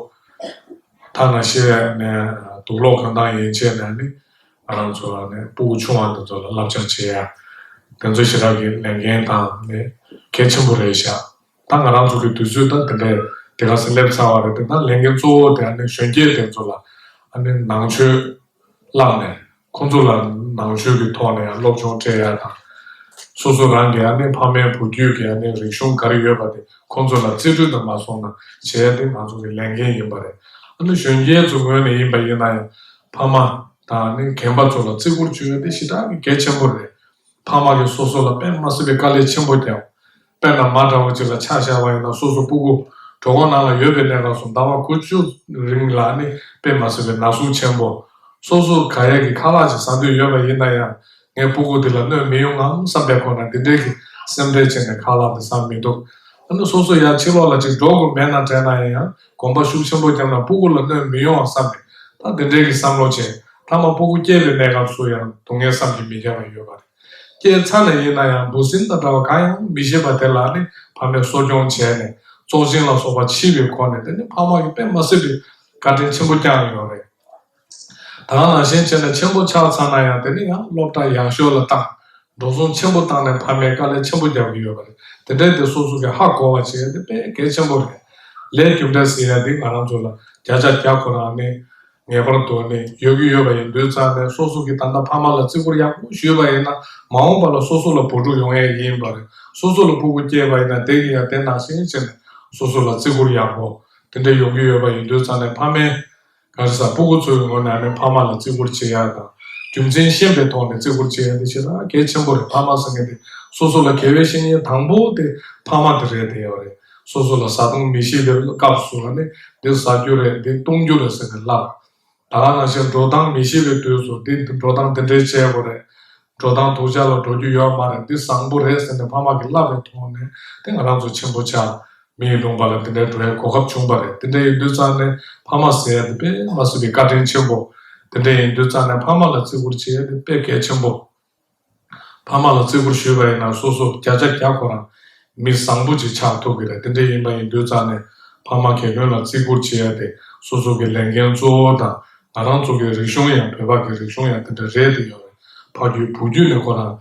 ཐ་ན་ཤེས་ནས་དུག་ལོག་གང་དང་ཡན་ཆད་ནས་ནི་ང་རང་ཚོ་ནས་སྤུ་གུ་ཆུང་བ་དེ་ཚོ་ལ་བསླབ་བྱ་བྱེད་ཡ་དེ་ཚོ་ཞེ་དྲག་གི་ལས་འགན་དང་ནི་གལ་ཆེན་པོ་རེད་ཤག་ད་ང་རང་ཚོ་གི་དུས་ཚོད་ད་དེ་འདྲའི་དེ་ག་ཚོད་སླེབས་ཚར་བ་རེད། དེ་ད་ལས་འགན་གཙོ་བོ་དེ་ཨ་ནི་གཞོན་སྐྱེས་དེ་ཚོ་ལ་ཨ་ནི་ནང་ཆོས་བསླབས་ནས་ཁོང་ཚོ་ལ་ནང་ཆོས་ཀྱི་ཐོག་ནས་ཡང་སློབ་སྦྱོང་སྤྲད་ཡ་དང་། སོ་སོ་རང་གི་ཨ་ནི་ཕ་མའི་བུ་རྒྱུད་ཀྱི་ཨ་ནི་རིག་གཞུང་ག་རེ་ཡོད་པ་དེ་ཁོང་ཚོ་ལ་རྩིས་སྤྲོད་དུ་མ་སོང་ན་བྱེད་ཡ་དེ་ང་ཚོ་གི་ལས་འགན་ཡིན་པ་རེད། ཨ་ནི་གཞོན་སྐྱེས་ཚོ་ངོས་ནས་ཡིན་པ་ཡིན་ན་ཡང་ཕ་མ་དང་ཨ་ནི་རྒན་པ་ཚོ་ལ་བརྩི་བཀུར་བྱེད་ཡ་དེ་ཞེ་དྲག་གི་གལ་ཆེན་པོ་རེད། ཕ་མ་གིས་སོ་སོ་ལ་དཔེ་མ་སྲིད་པའི་དཀའ་ལས་ཆེན་པོ་བརྒྱབ། དཔེར་ན་མ་འདྲ་བ་ཅིག་ལ་ཆ་བཞག་པ་ཡིན་ན་སོ་སོ་སྤུ་གུ་གྲོད་ཁོག་ནང་ལ་ཡོད་པའི་གནས་སྐབས་སུ་ཟླ་བ་དགུ་བཅུ་རིང་ལ་ནི་དཔེ་མ་སྲིད་པའི་ན་ཟུག་ཆེན་པོ། སོ་སོ་ག་ཡ་གི་ཁ་ལག་ཅིག་ཟ་འདོད་ཡོད་པ་ཡིན་ན་ཡང་ངའི་སྤུ་གུ་དེ་ལ་གནོད་མི་ཡོང་ངམ་བསམ་པའི་ཁོ་ན་འདི་འདྲའི་གི་སེམས་ཁྲལ་བྱས་ནས་ཁ་ལག་དེ་ཟ་མི་འདུག་ཨ་ནི་སོ་སོ་ཡར་ཕྱི་ལོགས་ལ་ཅིག་འགྲོ་དགོས་མེད་ན་དྲན་ན་ཡང་གོམ་པ་ཤུགས་ཆེན་པོ་བརྒྱབ་ན་སྤུ་གུ་ལ་གནོད་མི་ཡོང་བ་བསམ་པའི་ད་འདི་འདྲའི་གི་བསམ་བློ་བྱས་མཐའ་མ་སྤུ་གུ་སྐྱེས་པའི་གནས་སྐབས་སུ་ཡང་སྡུག་བསྔལ་བསམ་གྱིས་མི་ཁྱབ་པ་ཡོད་པ་རེད། སྐྱེས་ཚར་ནས་ཡིན་ན་ཡང་འབུ་སྲིན་དང་འདྲ་བ་གང་ཡང་མི་ཤེས་པ་དེ་ལ་ནི་ཕ་མས་གསོ་སྐྱོང་བྱས་ནས་བཙོག་གཅིན་ལ་སོགས་པ་མཆིས་པའི་སྒོ་ནས་དེ་ནི་ཕ་མ་གིས་དཔེ་མ་སྲིད་པའི་བཀའ་དྲིན་ཆེན་པོ་བསྐྱངས་ཡོད་རེད། ད་ག་ནང་བཞིན་བྱས་ནས་ཆེན་པོ་ཆགས་ཚར་ན་ཡང་དེ་ནི་ཡང་སློབ་གྲྭ་ཡག་ཤོས་ལ་བཏང་། འགྲོ་སོང་ཆེན་པོ་བཏང་ནས་ཕ་མས་དཀའ་ལས་ཆེན་པོ་རྒྱག་གི་ཡོད་པ་རེད། དེ་འདྲའི་དེ་སོ་སོ་གི་ཧ་གོ་བ་བྱེད་ཡ་དེ་དཔེ་གལ་ཆེན་པོ་རེད། ལས་རྒྱུ་འབྲས་ཟེར་ཡ་དེ་ང་རང་ཚོ་ལ་བརྒྱ་ཆ་བརྒྱ་ཁོ་རང་ནི་ངེས་པར་དུ་ནི་ཡོད་ཀྱི་ཡོད་པ་ཡིན་དུས་ཙང་ནས་སོ་སོ་གིས་ད་ལྟ་ཕ་མ་ལ་བརྩི་བཀུར་ཡག་པོ་ཞུས་པ་ཡིན་ན་མ་འོངས་པ་ལ་སོ་སོ་ལ་བུ་ཕྲུག་ཡོང་ཡས་ཡིན་པ་རེད། སོ་སོ་ལ་སྤུ་གུ་སྐྱེས་པ་ཡིན་ན་དེ་གི་ཡང་དེ་ནང་བཞིན་བྱས་ནས་སོ་སོ་ལ་བརྩི་བཀུར་ཡག་པོ་དེ་འདྲ་ཡོང་གི་ཡོད་པ་ཡིན་དུས་ཙང་ནས་ཕ་མའི་ག་རེ་ཟ་སྤུ་གུ་ཚོའི་ངོས་ནས་ནི་ཕ་མ་ལ་བརྩི་བཀུར་བྱེད་ཡག་དང་རྒྱུ་མཚན་ཤེས་པའི་ཐོག་ནས་བརྩི་བཀུར་བྱེད་ཡག་དེ་ཞེ་དྲག་གལ་ཆེན་པོ་རེད། ཕ་མ་ཟེར་མཁན་དེ་སོ་སོ་ལ་དགེ་བའི་བཤེས་གཉེན་དང་པོ་དེ་ཕ་མ་དེ་རེད་དེ་ཡོད་རེད། སོ་སོ་ལ་བཟའ་བཏུང་མི་ཤེས་པའི་སྐབས་སུ་ནི་འདི་ཟ་རྒྱུ་རེད་འདི་བཏུང་རྒྱུ་རེད་ཟེར་ནས་བསླབ། ད་ག་ནང་བཞིན་འགྲོ་སྟངས་མི་ཤེས་པའི་དུས་སུ་འདི་འགྲོ་སྟངས་འདི་འདྲའི་བྱེད་དགོས་རེད། འགྲོ་སྟངས་སྡུག་ཅག་ལ་འགྲོ་རྒྱུ་ཡོད་མ་རེད། འདི་བཟང་པོ་རེད་ཟེར་ནས་ཕ་མ་གིས་བསླབ་པའི་ཐོག་ནས་དེ་ང་རང་ཚོ་ཆེན་པོ་ཆགས། མི་ཡི་ལུང་པ་ལ་འདི་འདྲའི་འགྲོ་ཡའི་གོ་སྐབས་བྱུང་བ་རེད། འདི་འདྲ་ཡིན་དུས་ཙང་ནས་ཕ་མ་ཟེར་ཡ་དེ་དཔེ་མ་སྲིད་པའི་བཀའ་དྲིན་ཆེན་པོ། འདི་འདྲ་ཡིན་དུས་ཙང་ནས་ཕ་མ་ལ་བརྩི་བཀུར་བྱེད་ཡ་དེ་དཔེ་གལ་ཆེན་པོ། ཕ་མ་ལ་བརྩི་བཀུར་ཞུས་པ་ཡིན་ན་སོ་སོ་བརྒྱ་ཆ་བརྒྱ་ཁོ་རང་མི་བཟང་པོ་ཅིག་ཆགས་ཐུབ་ཀྱི་རེད། དེ་འདྲ་ཡིན་པ་ཡིན་དུས་ཙང་ནས་ཕ་མ་གལ་དོན་ལ་བརྩི་བཀུར་བྱེད་ཡ་དེ་སོ་སོ་གི་ལས་འགན་གཙོ་བོ་དང་ང་རང་ཚོ་གི་རིག་གཞུང་ཡང་བོད་པ་གི་རིག་གཞུང་ཡང་དེ་འདྲ་རེད་དེ་ཡོད་རེད། ཕ་རྒྱུད་བུ་རྒྱུད་ནས་ཁོ་རང་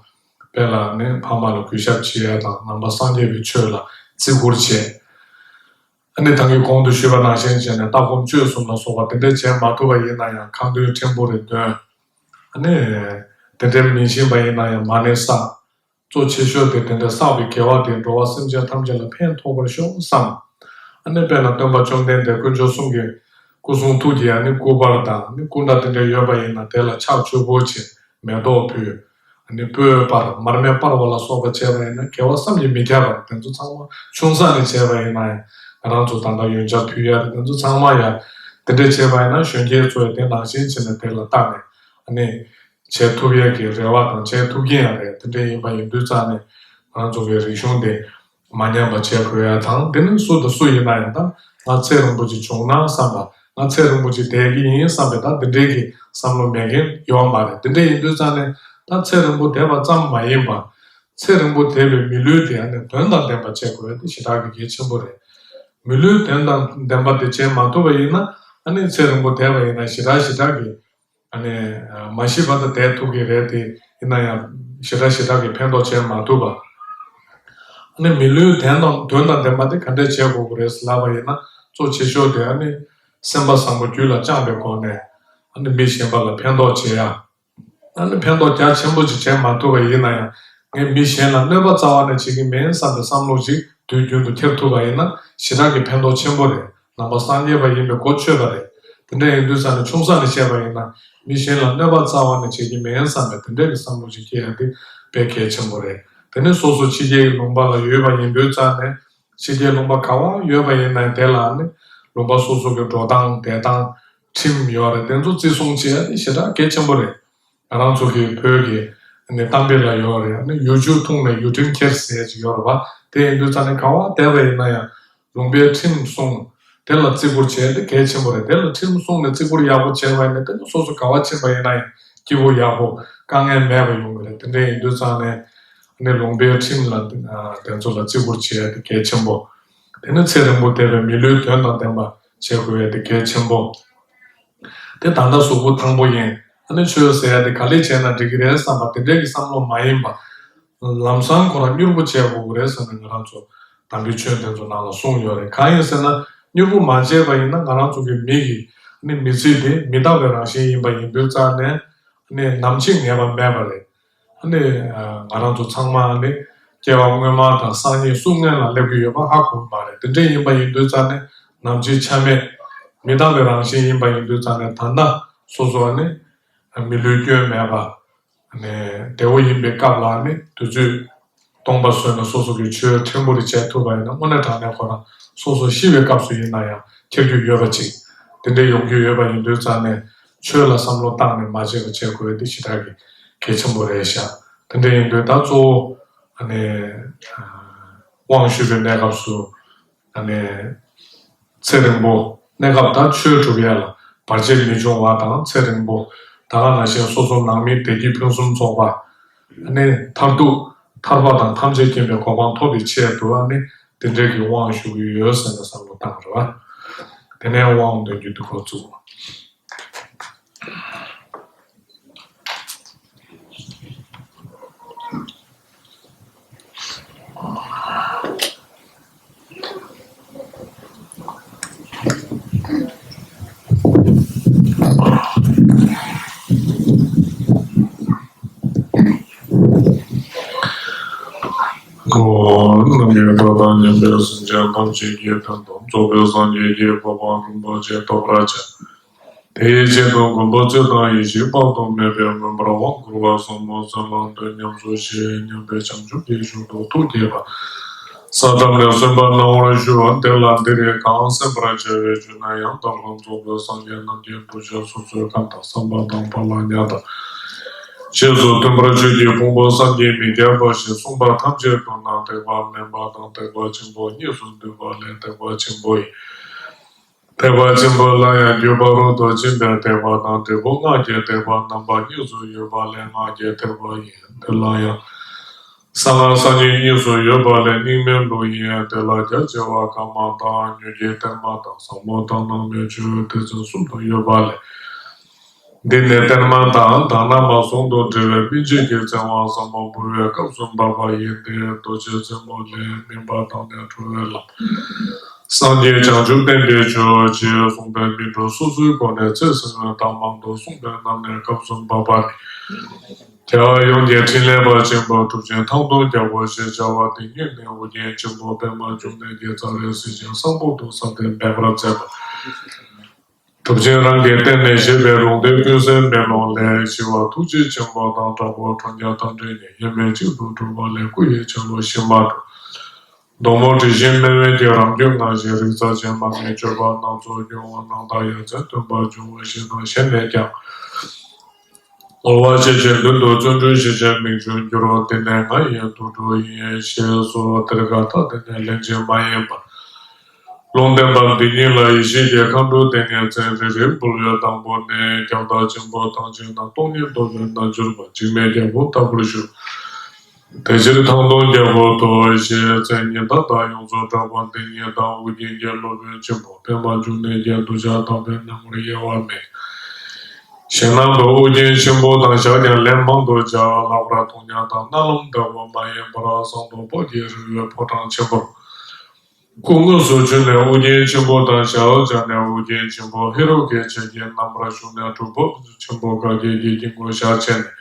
དཔེ་ལ་ནི་ཕ་མ་ལ་གུས་ཞབས་བྱེད་ཡ་དང་ནང་པ་སངས་རྒྱས་པའི་ཆོས་ལ་བརྩི་བཀུར་བྱེད། ཨ་ནི་ད་གིན་གོང་དུ་ཞུས་པ་ནང་བཞིན་བྱས་ནས་ལྟ་སྒོམ་སྤྱོད་གསུམ་ལ་སོགས་པ་དེ་འདྲ་བྱེད་མ་ཐུབ་པ་ཡིན་ན་ཡང་ཁ་འདོན་ཕྲན་བུ་རེ་འདོན། ཨ་ནི་དེ་འདྲ་མི་ཤེས་པ་ཡིན་ན་ཡང་མ་ཎི་བསགས། གཙོ་ཆེ་ཤོས་དེ་དེ་འདྲ་བསགས་པའི་དགེ་བ་དེ་འགྲོ་བ་སེམས་ཅན་ཐམས་ཅད་ལ་ཕན་ཐོགས་པར་ཤོག་བསམ། ཨ་ནི་དཔེར་ན་སྟོན་པ་བཅོམ་ལྡན་འདས་དཀོན་མཆོག་གསུམ་གྱི་སྐུ་གསུང་ཐུགས་ཀྱི་ཨ་ནི་སྐུ་པར་དང་ཨ་ནི་སྐུ་འདྲ་དེ་འདྲ་ཡོད་པ་ཡིན་ན་དེ་ལ་ཕྱག་མཆོད་འབུལ་བྱེད། མེ་ཏོག་ཕུལ། ཨ་ནི་སྤོས་སྤར་མར་མེ་སྤར་བ་ལ་སོགས་པ་བྱས་པ་ཡིན་ན་དགེ་བ་བསམ་གྱིས་མི་ཁྱབ་པ་རེད། དེ་ཚོ་ཚང་མ་ཆུང་ས་ནས་བྱས་པ་ཡིན་ན་ཡང་ང་རང་ཚོ་ད་ལྟ་ཡོན་ཆབ་ཕུལ་ཡ་རེད། དེ་ཚོ་ཚང་མ་ཡང་དེ་འདྲ་བྱས་པ་ཡིན་ན་གཞོན་སྐྱེས་ཚོས་དེ་ནང་བཞིན་བྱས་ནས་དེ་ལ་བལྟས་ནས་ཨ་ནི་བྱེད་ཐུབ་ཡ་གི་རེ་བ་དང་བྱེད་ཐུབ་ཀྱི་ཡང་རེད། དེ་འདྲ་ཡིན་པ་ཡིན་དུས་ཙང་ནས་ང་རང་ཚོ་གི་རིག་གཞུང་དེ་མ་ཉམས་པ་བྱེད་དགོས་ཡ་དང་། དེ་ནི་སུ་དང་སུ་ཡིན་ན་ཡང་ད་ང་ཚེ་རིང་པོ་ཅིག་བྱུང་ན་བསམ་པ། ང་ཚེ་རིང་པོ་ཅིག་བསྡད་ཀྱི་ཡིན་བསམ་པའི་ད་འདི་འདྲའི་གི་བསམ་བློ་མེད་མཁན་ཡོད་མ་རེད། དེ་འདྲ་ཡིན་དུས་ཙང་ནས་ད་ཚེ་རིང་པོ་བསྡད་པ་ཙམ་མ་ཡིན་པ། ཚེ་རིང་པོ་བསྡད་པའི་མི་ལུས་དེ་ཨ་ནི་དོན་དང་ལྡན་པ་བྱེད་དགོས་ཡ་དེ་ཞེ་དྲག་གི་གལ་ཆེན་པོ་རེད། མི་ལུས་དོན་དང་ལྡན་པ་དེ་བྱེད་མ་ཐུབ་པ་ཡིན་ན་ཨ་ནི་ཚེ་རིང་པོ་བསྡད་པ་ཡིན་ན་ཞེ་དྲག་ཞེ་དྲག་གི་ཨ་ནི་མ་ཤི་བར་དུ་བསྡད་ཐུབ་ཀྱི་རེད་དེ། ཡིན་ན་ཡང་ཞེ་དྲག་ཞེ་དྲག་གི་ཕན་ཐོགས་བྱེད་མ་ཐུབ་པ། ཨ་ནི་མི་ལུས་དོན་དང་དོན་དང་ལྡན་པ་དེ་ག་འདྲས་བྱེད་དགོས་ཀྱི་རེད་ལབ་པ་ཡིན་ན་གཙོ་ཆེ་ཤོས་དེ་ཨ་ནི་སེམས་པ་བཟང་པོ་རྒྱུད་ལ་བཅངས་པའི་སྒོ་ནས་ཨ་ནི་མི་གཞན་པ་ལ་ཕན་ཐོགས་བྱེད་ཡ། ཨ་ནི་ཕན་ཐོགས་རྒྱ་ཆེན་པོ་ཅིག་བྱེད་མ་ཐུབ་པ་ཡིན་ན་ཡང་ངས་མི་གཞན་ལ་གནོད་པ་རྩ་བ་ནས་བྱེད་ཀྱི་མིན་བསམ་པའི་བསམ་བློ་ཅིག་དུས་རྒྱུན་དུ་འཁྱེར་ཐུབ་པ་ཡིན་ན་ཞེ་དྲག་གི་ཕན་ཐོགས་ཆེན་པོ་རེད། ནང་པ་སངས་རྒྱས་པ་ཡིན་པའི་གོ་ཆོད་པ་རེད། དེ་འདྲ་ཡིན་དུས་ཙང་ནས་ཆུང་ས་ནས་བཤད་པ་ཡིན་ན་མི་གཞན་ལ་གནོད་པ་རྩ་བ་ནས་བྱེད་ཀྱི་མིན་བསམ་པའི་དེ་འདྲ་གི་བསམ་བློ་ཅིག་སྐྱེ་ཡ་དེ་དཔེ་གལ་ཆེན་པོ་རེད། དེ་ནས་སོ་སོ་ཕྱི་རྒྱལ་གྱི་ལུང་པ་ལ་ཡོད་པ་ཡིན་དུས་ཙང་ནས་ཕྱི་རྒྱལ་ལུང་པ་ག་བ་ཡོད་པ་ཡིན་ན་དེ་ལ་ནི་ལུང་པ་སོ་སོ་གི་འགྲོ་སྟངས་བསྡད་སྟངས་ཁྲིམས་ཡོད་རེད། དེ་ཚོ་བརྩི་སྲུང་བྱེད་ཡ་དེ་ཞེ་དྲག་གལ་ཆེན་པོ་རེད། ང་རང་ཚོ་གི་བོད་ཀྱི་ནི་གཏམ་དཔེ་ལ་ཡོད་རེད། ཨ་ནི་ཡུལ་ཆུ་འཐུང་ནས་ཡུལ་ཁྲིམས་འཁྱེར་ཟེར་ཅིག་ཡོད་རེད་པ། དེ་ཡིན་དུས་ཙང་ནས་ག་བ་བསྡད་པ་ཡིན་ན་ཡང་ལུང་པའི་ཁྲིམས་སྲུང་། དེ་ལ་བརྩི་བཀུར་བྱེད་དེ་གལ་ཆེན་པོ་རེད། དེ་ལ་ཁྲིམས་སྲུང་ནས་བརྩི་བཀུར་ཡག་པོ་བྱས་པ་ཡིན་ན་དེ་ནི་སོ་སོ་ག་བ་ཕྱིན་པ་ཡིན་ན་ཡང་སྐྱིད་པོ་ཡག་པོ་དཀའ་ངལ་མེད་པ་ཡོང་གི་རེད། དེ་འདྲ་ཡིན་དུས་ཙང་ནས་ ནི་ལུང་པའི་ཁྲིམས་ལ་དེ་ཚོ་ལ་བརྩི་བཀུར་བྱེད་ཡ་དེ་གལ་ཆེན་པོ། དེ་ནི་ཚེ་རིང་པོ་བསྡད་པའི་མི་ལུས་དོན་དང་ལྡན་པ་བྱེད་དགོས་ཡ་དེ་གལ་ཆེན་པོ། དེ་ད་ལྟ་གཟུགས་པོ་ཐང་པོ་ཡིན། ཨ་ནི་ཆོས་ཟེར་ཡ་དེ་ག་ལེ་བྱས་ན་འགྲིག་གི་རེད་བསམ་པ་དེ་འདྲའི་གི་བསམ་བློ་མ་ཡིན་པ། ལམ་སང་ཁོ་རང་མྱུར་པོ་བྱས་དགོས་ཀྱི་རེད་ཟེར་ནས་ང་རང་ཚོ་དམ་པའི་ཆོས་དེ་ཚོ་ནང་ལ་གསུངས་ཡོད་རེད། གང་ཡིན་ཟེར་ན་མྱུར་པོ་མ་བྱས་པ་ཡིན་ན་ང་རང་ཚོ་གི་མི་གི་ཨ་ནི་མི་ཚེ་དེ་མི་རྟག་པའི་རང་བཞིན་ཡིན་པ་ཡིན་དུས་ཙང་ནས་ཨ་ནི་ནམ་འཆི་ངེས་པ་མེད་པ་རེད། ཨ་ནི་ང་རང་ཚོ་ཚང་མ་ཨ་ནི་སྐྱེ་བ་སྔོན་མ་དང་སང་ཉིན་སུ་སྔོན་ལ་སླེབས་ཀྱི་ཡོད་པ་ཧ་གོ་གི་མ་རེད། དེ་འདྲ་ཡིན་པ་ཡིན་དུས་ཙང་ནས་ནམ་འཆི་ཆ་མེད་མི་རྟག་པའི་རང་བཞིན་ཡིན་པ་ཡིན་དུས་ཙང་ནས་ད་ལྟ་སོ་སོ་ཨ་ནི་མི་ལུས་སྐྱོན་མེད་པ། ནས་བདེ་བོ་ཡིན་པའི་སྐབས་ལ་ནི་དུས་ཚོད་སྟོང་པ་བཟོས་ནས་སོ་སོ་གི་ཆོས་ཕྲན་བུ་རེ་བྱས་ཐུབ་པ་ཡིན་ན་དངོས་གནས་དྲང་གནས་ཁོ་རང་སོ་སོ་ཤི་བའི་སྐབས་སུ་ཡིན་ན་ཡང་འཁྱེར་རྒྱུ་ཡོད་པ་ཅིག་དེ་འདྲའི་ཡོང་རྒྱུ་ཡོད་པ་ཡིན་དུས་ཙང་ནས་ཆོས་ལ་བསམ་བློ་བཏང་ནས་མ་བྱས་པ་བྱེད་དགོས་དེ་ཞེ་དྲག་གི་གལ་ཆེན་པོ་རེད་ཤག་དེ་འདྲ་ཡིན་དུས་ད་གཙོ་བོ་ཨ་ནི་དབང་ཞུས་པའི་གནས་སྐབས་སུ། ཨ་ནི་ཚེ་རིང་པོ་གནས་སྐབས་དང་ཆོས་སྒྲུབ་ཡ་ལ་བར་ཆད་མི་འབྱུང་བ་དང་ཚེ་རིང་པོ་ད་ག་ནང་བཞིན་སོ་སོ་ནང་མི་བདེ་སྐྱིད་ཕུན་སུམ་ཚོགས་པ། ཨ་ནི་མཐར་ཐུག་ཐར་པ་དང་ཐམས་ཅད་མཁྱེན་པའི་གོ་འཕང་ཐོབ་པའི་ཆེད་དུ་ཨ་ནི་དེ་འདྲའི་གི་དབང་ཞུ་གི་ཡོད་ཟེར་ནས་བསམ་བློ་བཏང་རེད་བ། དེ་ནས་དབང་འདོན་རྒྱུ་དུ་འགོ་བཙུགས། ཨོ། རྣམ་གཡེང་དག་དང་ཉམས་པའི་སེམས་ཅན་ཐམས་ཅད་ཀྱི་དོན་དུ་རྫོགས་པའི་སངས་རྒྱས་ཀྱི་གོ་འཕང་རིན་པོ་ཆེ་ཐོབ་པར་བྱ། དེའི་ཆེད་དུ་མགོན་པོ་ཚེ་དང་ཡེ་ཤེས་དཔག་ཏུ་མེད་པས་མངོན་པར་དབང་བསྐུར་བ་ཟབ་མོ་སྩོལ་ལམ་དུ་ཉམས་སུ་བཞེས། མཉམ་པའི་བྱང་ཆུབ་ཀྱི་རྒྱུ་དུ་ཐུགས་བསྐྱེད་པ། ས་ཐམས་ནས་གསན་པ་གནང་བར་ཞུ། དེ་ལ་འདིར་གང་གསན་པར་བྱ་བའི་རྒྱུ་ན་ཡང་དག་པར་རྫོགས་པའི་སངས་རྒྱས་རྣམས་ཀྱི་གདུལ་བྱ་སོ་སོའི་ཁམས་དང་བསམ་པ་དང་བག་ལ་ཉལ་དང་། རྗེས་སུ་མཐུན་པར་ཆོས་ཀྱི་ཕུང་པོ་བསམ་གྱིས་མི་ཁྱབ་པ་ཞེས་གསུངས་པ་ཐམས་ཅད་དུ་ན་ཐེག་པ་དམན་པ་དང་ཐེག་པ་ཆེན་པོ་གཉིས་སུ་འདུས་པ་ལས་ཐེག་པ་ཆེན་པོ་ཡིན། ཐེག་པ་ཆེན་པོ་ལ་ཡང་རྒྱུ་ཕ་རོལ་ཏུ་ཕྱིན་པའི་ཐེག་པ་དང་འབྲས་བུ་སྔགས་ཀྱི་ཐེག་པ་རྣམ་པ་གཉིས་སུ་ཡོད་པ་ལས་སྔགས་ཀྱི་ཐེག་པ་ཡིན། དེ་ལ་ཡང་གསང་སྔགས་སངས་རྒྱས་གཉིས་སུ་ཡོད་པ་ལས་རྙིང་མའི་ལུགས་ཡིན། དེ་ལ་རྒྱ་ཆེ་བ་བཀའ་མ་དང་མྱུར་གྱི་གཏེར་མ་དང་ཟབ་མོ་དང་སྣང་མེད་ཆོས་སྡེ་ཚན་གསུམ་དུ་ཡོད་པ་ལས། འདི་ནི་གཏེར་མ་དང་དང་ན་མ་ཟུང་དུ་འབྲེལ་བའི་སྨིན་བྱེད་ཀྱི་ཚེ་དབང་ཟབ་མོ་འབུལ་བའི་སྐབས་སུ་བབ་པ་ཡིན་ཏེ། རྡོ་རྗེ་རྩེ་མོ་ལས་སྨིན་པ་དང་ནི་འགྲོ་བའི་ལམ། སངས་རྒྱས་བྱང་ཆུབ་བསྟན་པའི་ཆོས་ཅེས་གསུངས་པའི་སྨིན་གྲོལ་སོ་སོའི་སྒོ་ནས་ཚེ་ཟིན་འོད་དང་མང་དུ་གསུངས་པའི་རྣམ་ལྔའི་སྐབས་སུ་བབ་པ་ནི། རྒྱལ་བ་ཡོངས་ཀྱི་ཕྲིན་ལས་པ་ཆེན་པོ་གྲུབ་ཆེན་ཐང་སྟོང་རྒྱལ་པོ་ཞེས་བྱ་བ་དེ་ཉིད་ནི་ཨོ་རྒྱན་ཆེན་པོ་པདྨ་འབྱུང་གནས་ཀྱི་རྩ་བའི་གཟི་བྱིན་བསམ་པོ་དུ་ཟབ་སྟེ་འབེབས་པར་མཛད་པ། གྲུབ་ཆེན་རང་གི་བསྟན་ནས་བཞེད་པའི་ལུང་བསྟན་ཀུན་གསལ་མེ་ལོང་ལས། ཞི་བ་ཐུགས་རྗེ་ཆེན་པོ་དང་དྲག་པོ་ཁྲོ་རྒྱལ་རྟ་མགྲིན་ནི། དབྱེར་མེད་གཅིག་ཏུ་གྲུབ་པ་ལས་སྐུ་ཡི་ཆ་ལུགས་ཞིག་མ་གྲུབ། མདོ་མོ་དྲི་ཞིམ་སྨྲེ་བའི་རྒྱན་རང་རྒྱུད་སྔ་ཕྱི་རིག་རྩལ་ཅན་མ་ངེས་སྤྱོད་པ་སྣ་ཚོགས་རྒྱུ་བ་རྣམ་དག་ཡ་མཚན་སྟོན་པ་འབྱུང་བ་བཞི་དང་གཞན་ལས་ཀྱང་། ངོ་བོ་ཤེས་བྱའི་མདུན་དུ་བརྩོན་འགྲུས་ཤེས་བྱའི་མིང་བྱོན་འགྱུར་རོ། དེ་ནས་ང་ཡི་དུར་ཁྲོད་ཡིན་ཞེས་སོ། དེར་ག་ད་དེ་ནས་ལན་ཅིག་མ་ཡིན་པར། ལུང་བསྟན་པ་འདི་ཉིད་ལ་ཡེ་ཤེས་ཀྱི་མཁའ་འགྲོ་སྡེ་ལྔའི་མཚན་རེ་རེ་འབུལ་བའི་དང་པོ་ནི། ཁྱབ་བདག་ཆེན་པོ་ཐང་ཆེན་དང་སྟོང་ཉིད་རྟོགས་པའི་རྣལ་འབྱོར་པ་འཇིགས་མེད་རྒྱལ་པོ་ལྟ་བུར་ཞུ། དེ་ཕྱིར་ཐང་སྟོང་རྒྱལ་པོ་དུ་ཞེས་མཚན་ཉིད་མཐའ་དག་ཡོངས་སུ་གྲགས་པ་འདི་ཉིད་དང་ཨོ་རྒྱན་གྱི་སློབ་དཔོན་ཆེན་པོ་པདྨ་འབྱུང་གནས་ཀྱི་གདུལ་བྱ་དག་པའི་སྣང་ངོར་དབྱེ་བ་མེད། ཞེད་སྣང་དུ་ཨོ་རྒྱན་ཆེན་པོ་དང་ཞག་ཀྱང་ལན་མང་དུ་བྱ། ལྷག་པར་མཐོང་ཉམས་དང་རྣ་ལམ་བདག་པོ་མ་ཡིན་པར་ཟངས་མདོག་དཔལ་གྱི་རི་བོའི་ཕོ་བྲང་ཆེན་པོར། སྐུ་དངོས་སུ་བྱོན་ནས་ཨོ་རྒྱན་ཆེན་པོ་དང་ཞལ་མཇལ་ནས་ཨོ་རྒྱན་ཆེན་པོ་ཧེ་རུ་ཀའི་ཆས་ཀྱི་རྣམ་པར་བཞུགས་ནས་གྲུབ་པ་ཆེན་པོ་བཀའ་བརྒྱད་ཀྱི་དཀྱིལ་འཁོར་ཞལ་ཕྱེ་ནས།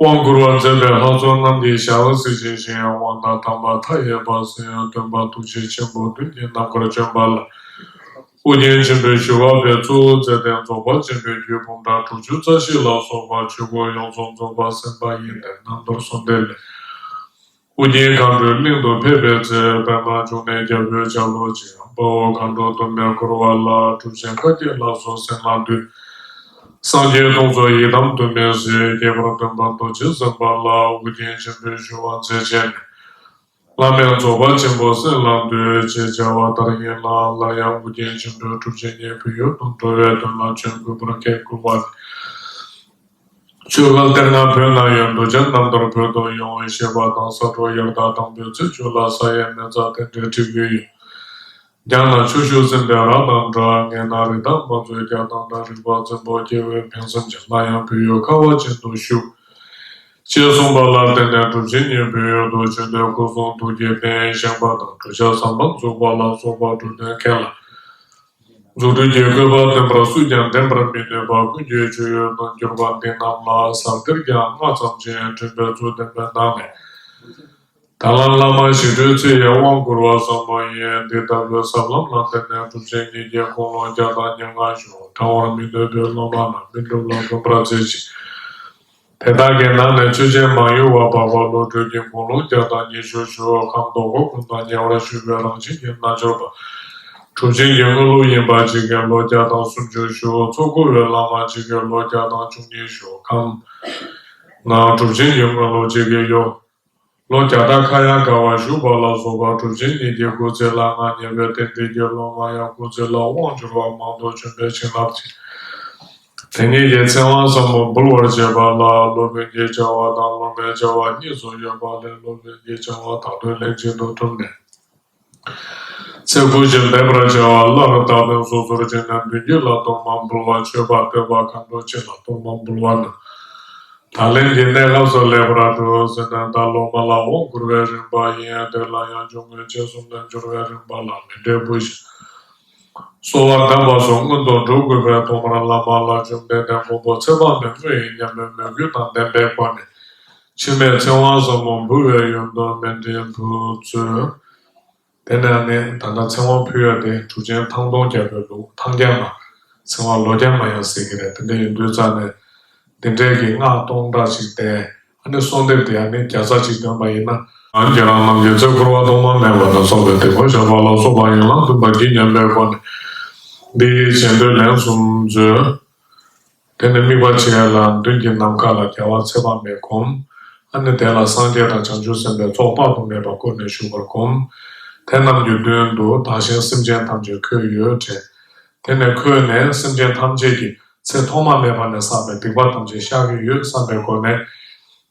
དབང་བསྐུར་བར་མཛད་པའི་ལྷ་ཚོགས་རྣམས་ཀྱི་ཞལ་གཟིགས་ཤིང་། དབང་དང་དམ་པ་མཐའ་ཡས་པ་གསན། སྟོན་པ་ཐུགས་རྗེ་ཆེན་པོ་བདུད་ཀྱི་རྣམ་པར་བྱོན་པ་ལ། ཨོ་རྒྱན་ཆེན་པོས་ཞུ་བ་པའི་གཙོ་བོ་མཛད་དེ་རྫོགས་པ་ཆེན་པོའི་རྒྱུད་འབུམ་ཕྲག་དྲུག་ཅུ་རྩ་བཞི་ལ་སོགས་པ་ཆོས་སྐོར་ཡོངས་སུ་རྫོགས་པ་གསན་པ་ཡིན་ཏེ། རྣམ་ཐར་གསུང་དེབ་ལས། ཨོ་རྒྱན་མཁའ་འགྲོའི་གླིང་དུ་ཕེབས་པའི་ཚེ། པདྨ་འབྱུང་གནས་རྒྱལ་པོའི་ཆ་ལུགས་ཅན། དཔའ་བོ་མཁའ་འགྲོ་དུ་མས་བསྐོར་བ་ལ། གྲུབ་ཆེན་བཀའ་བརྒྱད་ལ་སོགས་གསན་ལ་འདུས། སངས་རྒྱས་དུང་སོ་ཡི་དམ་དུ་མས་གཟིགས། ཁྱད་པར་སྟོན་པ་རྡོ་རྗེ་འཛིན་པ་ལ། ཨོ་རྒྱན་ཆེན་པོས་ཞུ་བ་མཛད་བྱས་ནས། བླ་མེད་རྫོགས་པ་ཆེན་པོ་གསན་ལ་འདུས། ཅེས་བྱ་བ་ལྟར་ཡིན་ལ། སླར་ཡང་ཨོ་རྒྱན་ཆེན་པོས་གྲུབ་ཆེན་ཉན་པའི་ཡུལ་དུ་འགྲོ་བའི་དོན་ལ་བྱོན་དགོས་པར་ཁས་བསྐུལ་བ་ནི། ཆོས་ལ་གཏེར་ལྔ་བོད་ན་ཡོད། མདོ་རྒྱུད་རྣམ་ཐར་བོད་དུ་ཡོང་བའི་བཤད་པ་དང་། ས་འབྲོག་ཡར་དྭགས་དང་པོའི་ཚེ་ཆོས་ལ་ས་ཡི་མེ་བཙའ་དེ་འདྲའི་བྲིས་ཀྱི་ཡོད། རྒྱ་ནག་ཆུ་ཤུགས་ཟིན་པའི་ར་དང་འདྲ། ངན་ན་རི་དྭགས་མ་ཚོས་རྒྱ་དང་འདྲ། རིག་པ་རྩིང་པོ་སྐྱེ་བོའི་ཕན་སེམས་ཀྱི། སླར་ཡང་བོད་ཡུལ་ཁ་བ་ཅན་དུ་ཞུགས། ཅེས་གསུངས་པ་ལ་བརྟེན་ནས་གྲུབ་ཆེན་ཉིད་བོད་ཡུལ་དུ་བྱོན་ཏེ་སྐུ་གསུང་ཐུགས་ཀྱི་རྟེན་བཞེངས་པ་དང་གྲུབ་ཆ་ཟབ་མོ་འཛུགས་པ་ལ་སོགས་པ་གྲུབ་དོན་མཁན་ལ། རྫུ་འཕྲུལ་གྱི་བཀོད་པ་སྟོན་པར་སུས་ཀྱང་བདེན་པར་མི་ནུས་པ་ཀུན་གྱི་སྤྱོད་ཡུལ་དུ་གྱུར་པ་འདི་རྣམས་ལ་ཟབ་གཏེར་གྱི་སྔགས་ཙམ་ཞིག་འདྲེན་པའི་ཚུལ་བསྟན་པའི་ནང་ནས། ད་ལན་བླ་མ་ཞི་ཁྲོའི་ཚེ་ཡི་དབང་བསྐུར་བ་ཟབ་མོ་ཡིན། འདི་ལྟ་བུའི་ཟབ་ལམ་ལ་བརྟེན་ནས་གྲུབ་ཆེན་ཉིད་ཀྱིས་དགུང་ལོ་བརྒྱ་དང་ཉེར་ལྔ་བཞུགས། དྲང་བར་མི་ནུས་པའི་སློབ་མ་རྣམས་སྨིན་གྲུབ་ལ་འགོད་པར་མཛད་ཅིང་། དེ་དག་གི་ནང་ནས་ཆོས་རྗེ་མང་ཡུལ་བ་འཕགས་པ་བློ་གྲོས་ཀྱིས་དགུང་ལོ་བརྒྱ་དང་ཉི་ཤུ་བཞུགས། ཁམས་རྡོ་སྒོ་ཀུན་ཏུ་ཉེ་བར་བཞུགས་པའི་རང་བཞིན་གྱི་རྣལ་འབྱོར་པ། གྲུབ་ཆེན་གྱི་དངོས་ལུགས་ཡིན་པ་གཅིག་གིས་ལོ་བརྒྱ་དང་སུམ་ཅུ་བཞུགས། གཙོ་བཀུར་བའི་བླ་མ་གཅིག་གིས་ལོ་བརྒྱ་དང་བཅུ་གཉིས་བཞུགས། ཁམས་ནང་གྲུབ་ཆེན་གྱི་དངོས་ལུགས་གཅིག་གིས་ཡོད། ལོ་བརྒྱ་དང་ཁ་ཡང་བསྐལ་བ་བཞུགས་པ་ལ་སོགས་པ། གྲུབ་ཆེན་ཉིད་ཀྱི་སྐུ་ཚེ་ལ་མངའ་བརྙེས་པའི་རྟེན་འབྲེལ་གྱི་སློབ་མ་ཡང་སྐུ་ཚེ་ལ་དབང་བསྒྱུར་བ་མང་དུ་བྱོན་པའི་བྱིན་རླབས་ཀྱིས། དེ་ཉིད་ཀྱི་ཚེ་དབང་ཟབ་མོ་འབུལ་བར་བྱེད་པ་ལ་སློབ་དཔོན་གྱི་བྱ་བ་དང་སློབ་མའི་བྱ་བ་གཉིས་སུ་ཡོད་པ་ལས། སློབ་དཔོན་གྱི་བྱ་བ་བདག་དོན་ལྷན་ཅིག་ཏུ་གྲུབ་ནས། ཚེ་འཕོས་ཤིང་འདས་པར་བྱ་བ་སླར་བདག་དོན་སོ་སོར་བྱས་ནས་མདུན་བསྐྱེད་ལ་གཏོར་མ་འབུལ་བ། མཆོད་པ་བསྟོད་པ་མཁའ་འགྲོ་ཆེ་ལ་གཏོར་མ་འབུལ་བ་རྣམས། ད་ལན་གྱི་གནས་སྐབས་སུ་ལེགས་པར་གྲུབ་ཟེར་ནས་བདག་སློབ་མ་ལ་དབང་བསྐུར་བའི་རིམ་པ་ཡིན། དེ་ལ་ཡང་སྦྱོར་དངོས་རྗེས་གསུམ་ལས་སྦྱོར་བའི་རིམ་པ་ལ་མཎྜལ་ཕུལ་ཞིང་། གསོལ་བ་གདབ་པ་སོགས་སྔོན་དུ་འགྲོ་དགོས་པས། ཐོག་མར་བླ་མ་ལ་བཅོམ་ལྡན་འདས་མགོན་པོ་ཚེ་དཔག་མེད་དངོས་ཡིན་སྙམ་པའི་མོས་གུས་དང་ལྡན་པའི་སྒོ་ནས། འཆི་མེད་ཚེ་དབང་ཟབ་མོ་འབུལ་བའི་ཡོན་དུ་མཎྜལ་ཕུལ་མཛོད། དེ་ནས་ནི་ད་ལྟ་ཚེ་དབང་ཕུལ་ཡ་དེ་གྲུབ་ཆེན་ཐང་སྟོང་རྒྱལ་པོའི་ལུགས། ཐང་རྒྱལ་མ། ཚེ་དབང་ལོ་རྒྱལ་མ་ཡང་ཟེར་གྱི་རེད། དེ་འདྲ་ཡིན་དུས་ཙང་ནས་འདི་འདྲའི་གི་སྔགས་སྟོང་ཕྲག་ཅིག་བཟླས། ཨ་ནི་གསོལ་འདེབས་དེ་ཨ་ནི་བརྒྱ་རྩ་གཅིག་འདོན་པ་ཡིན་ན། ཨ་ཁྱེད་རང་རྣམས་ཀྱི་ཚེ་འཁོར་བ་ཐོག་མ་མེད་པ་ལ་སོགས་པའི་དེ་ཁོ་བཞག་པ་ལ་སོགས་པ་ཡན་ལག་བདུན་པ་འདི་སྙམ་པའི་སྒོ་ནས། འདི་ཡི་བྱེད་འདོད་ལན་གསུམ་མཛོད། དེ་ནས་དམིགས་པ་བྱས་ལ་མདུན་གྱི་ནམ་མཁའ་ལ་རྒྱལ་བ་ཚེ་དཔག་མེད་བསྒོམ། ཨ་ནི་དེ་ལ་སངས་རྒྱས་དང་བྱང་ཆུབ་སེམས་དཔའི་ཚོགས་དཔག་ཏུ་མེད་པ་བསྐོར་ནས་བཞུགས་པར་བསྒོམ། དེ་རྣམས་ཀྱི་མདུན་དུ་བདག་གཞན་སེམས་ཅན་ཐམས་ཅད་འཁོད་ཡོད་དྲན། དེ་ནས་འཁོད་ནས་སེམས་ཅན་ཐམས་ཅད་ཀྱི་ཚེ་ཐོག་མ་མེད་པ་ནས་བསགས་པའི་སྡིག་པ་ཐམས་ཅད་བཤགས་ཀྱི་ཡོད་བསམ་པའི་སྒོ་ནས།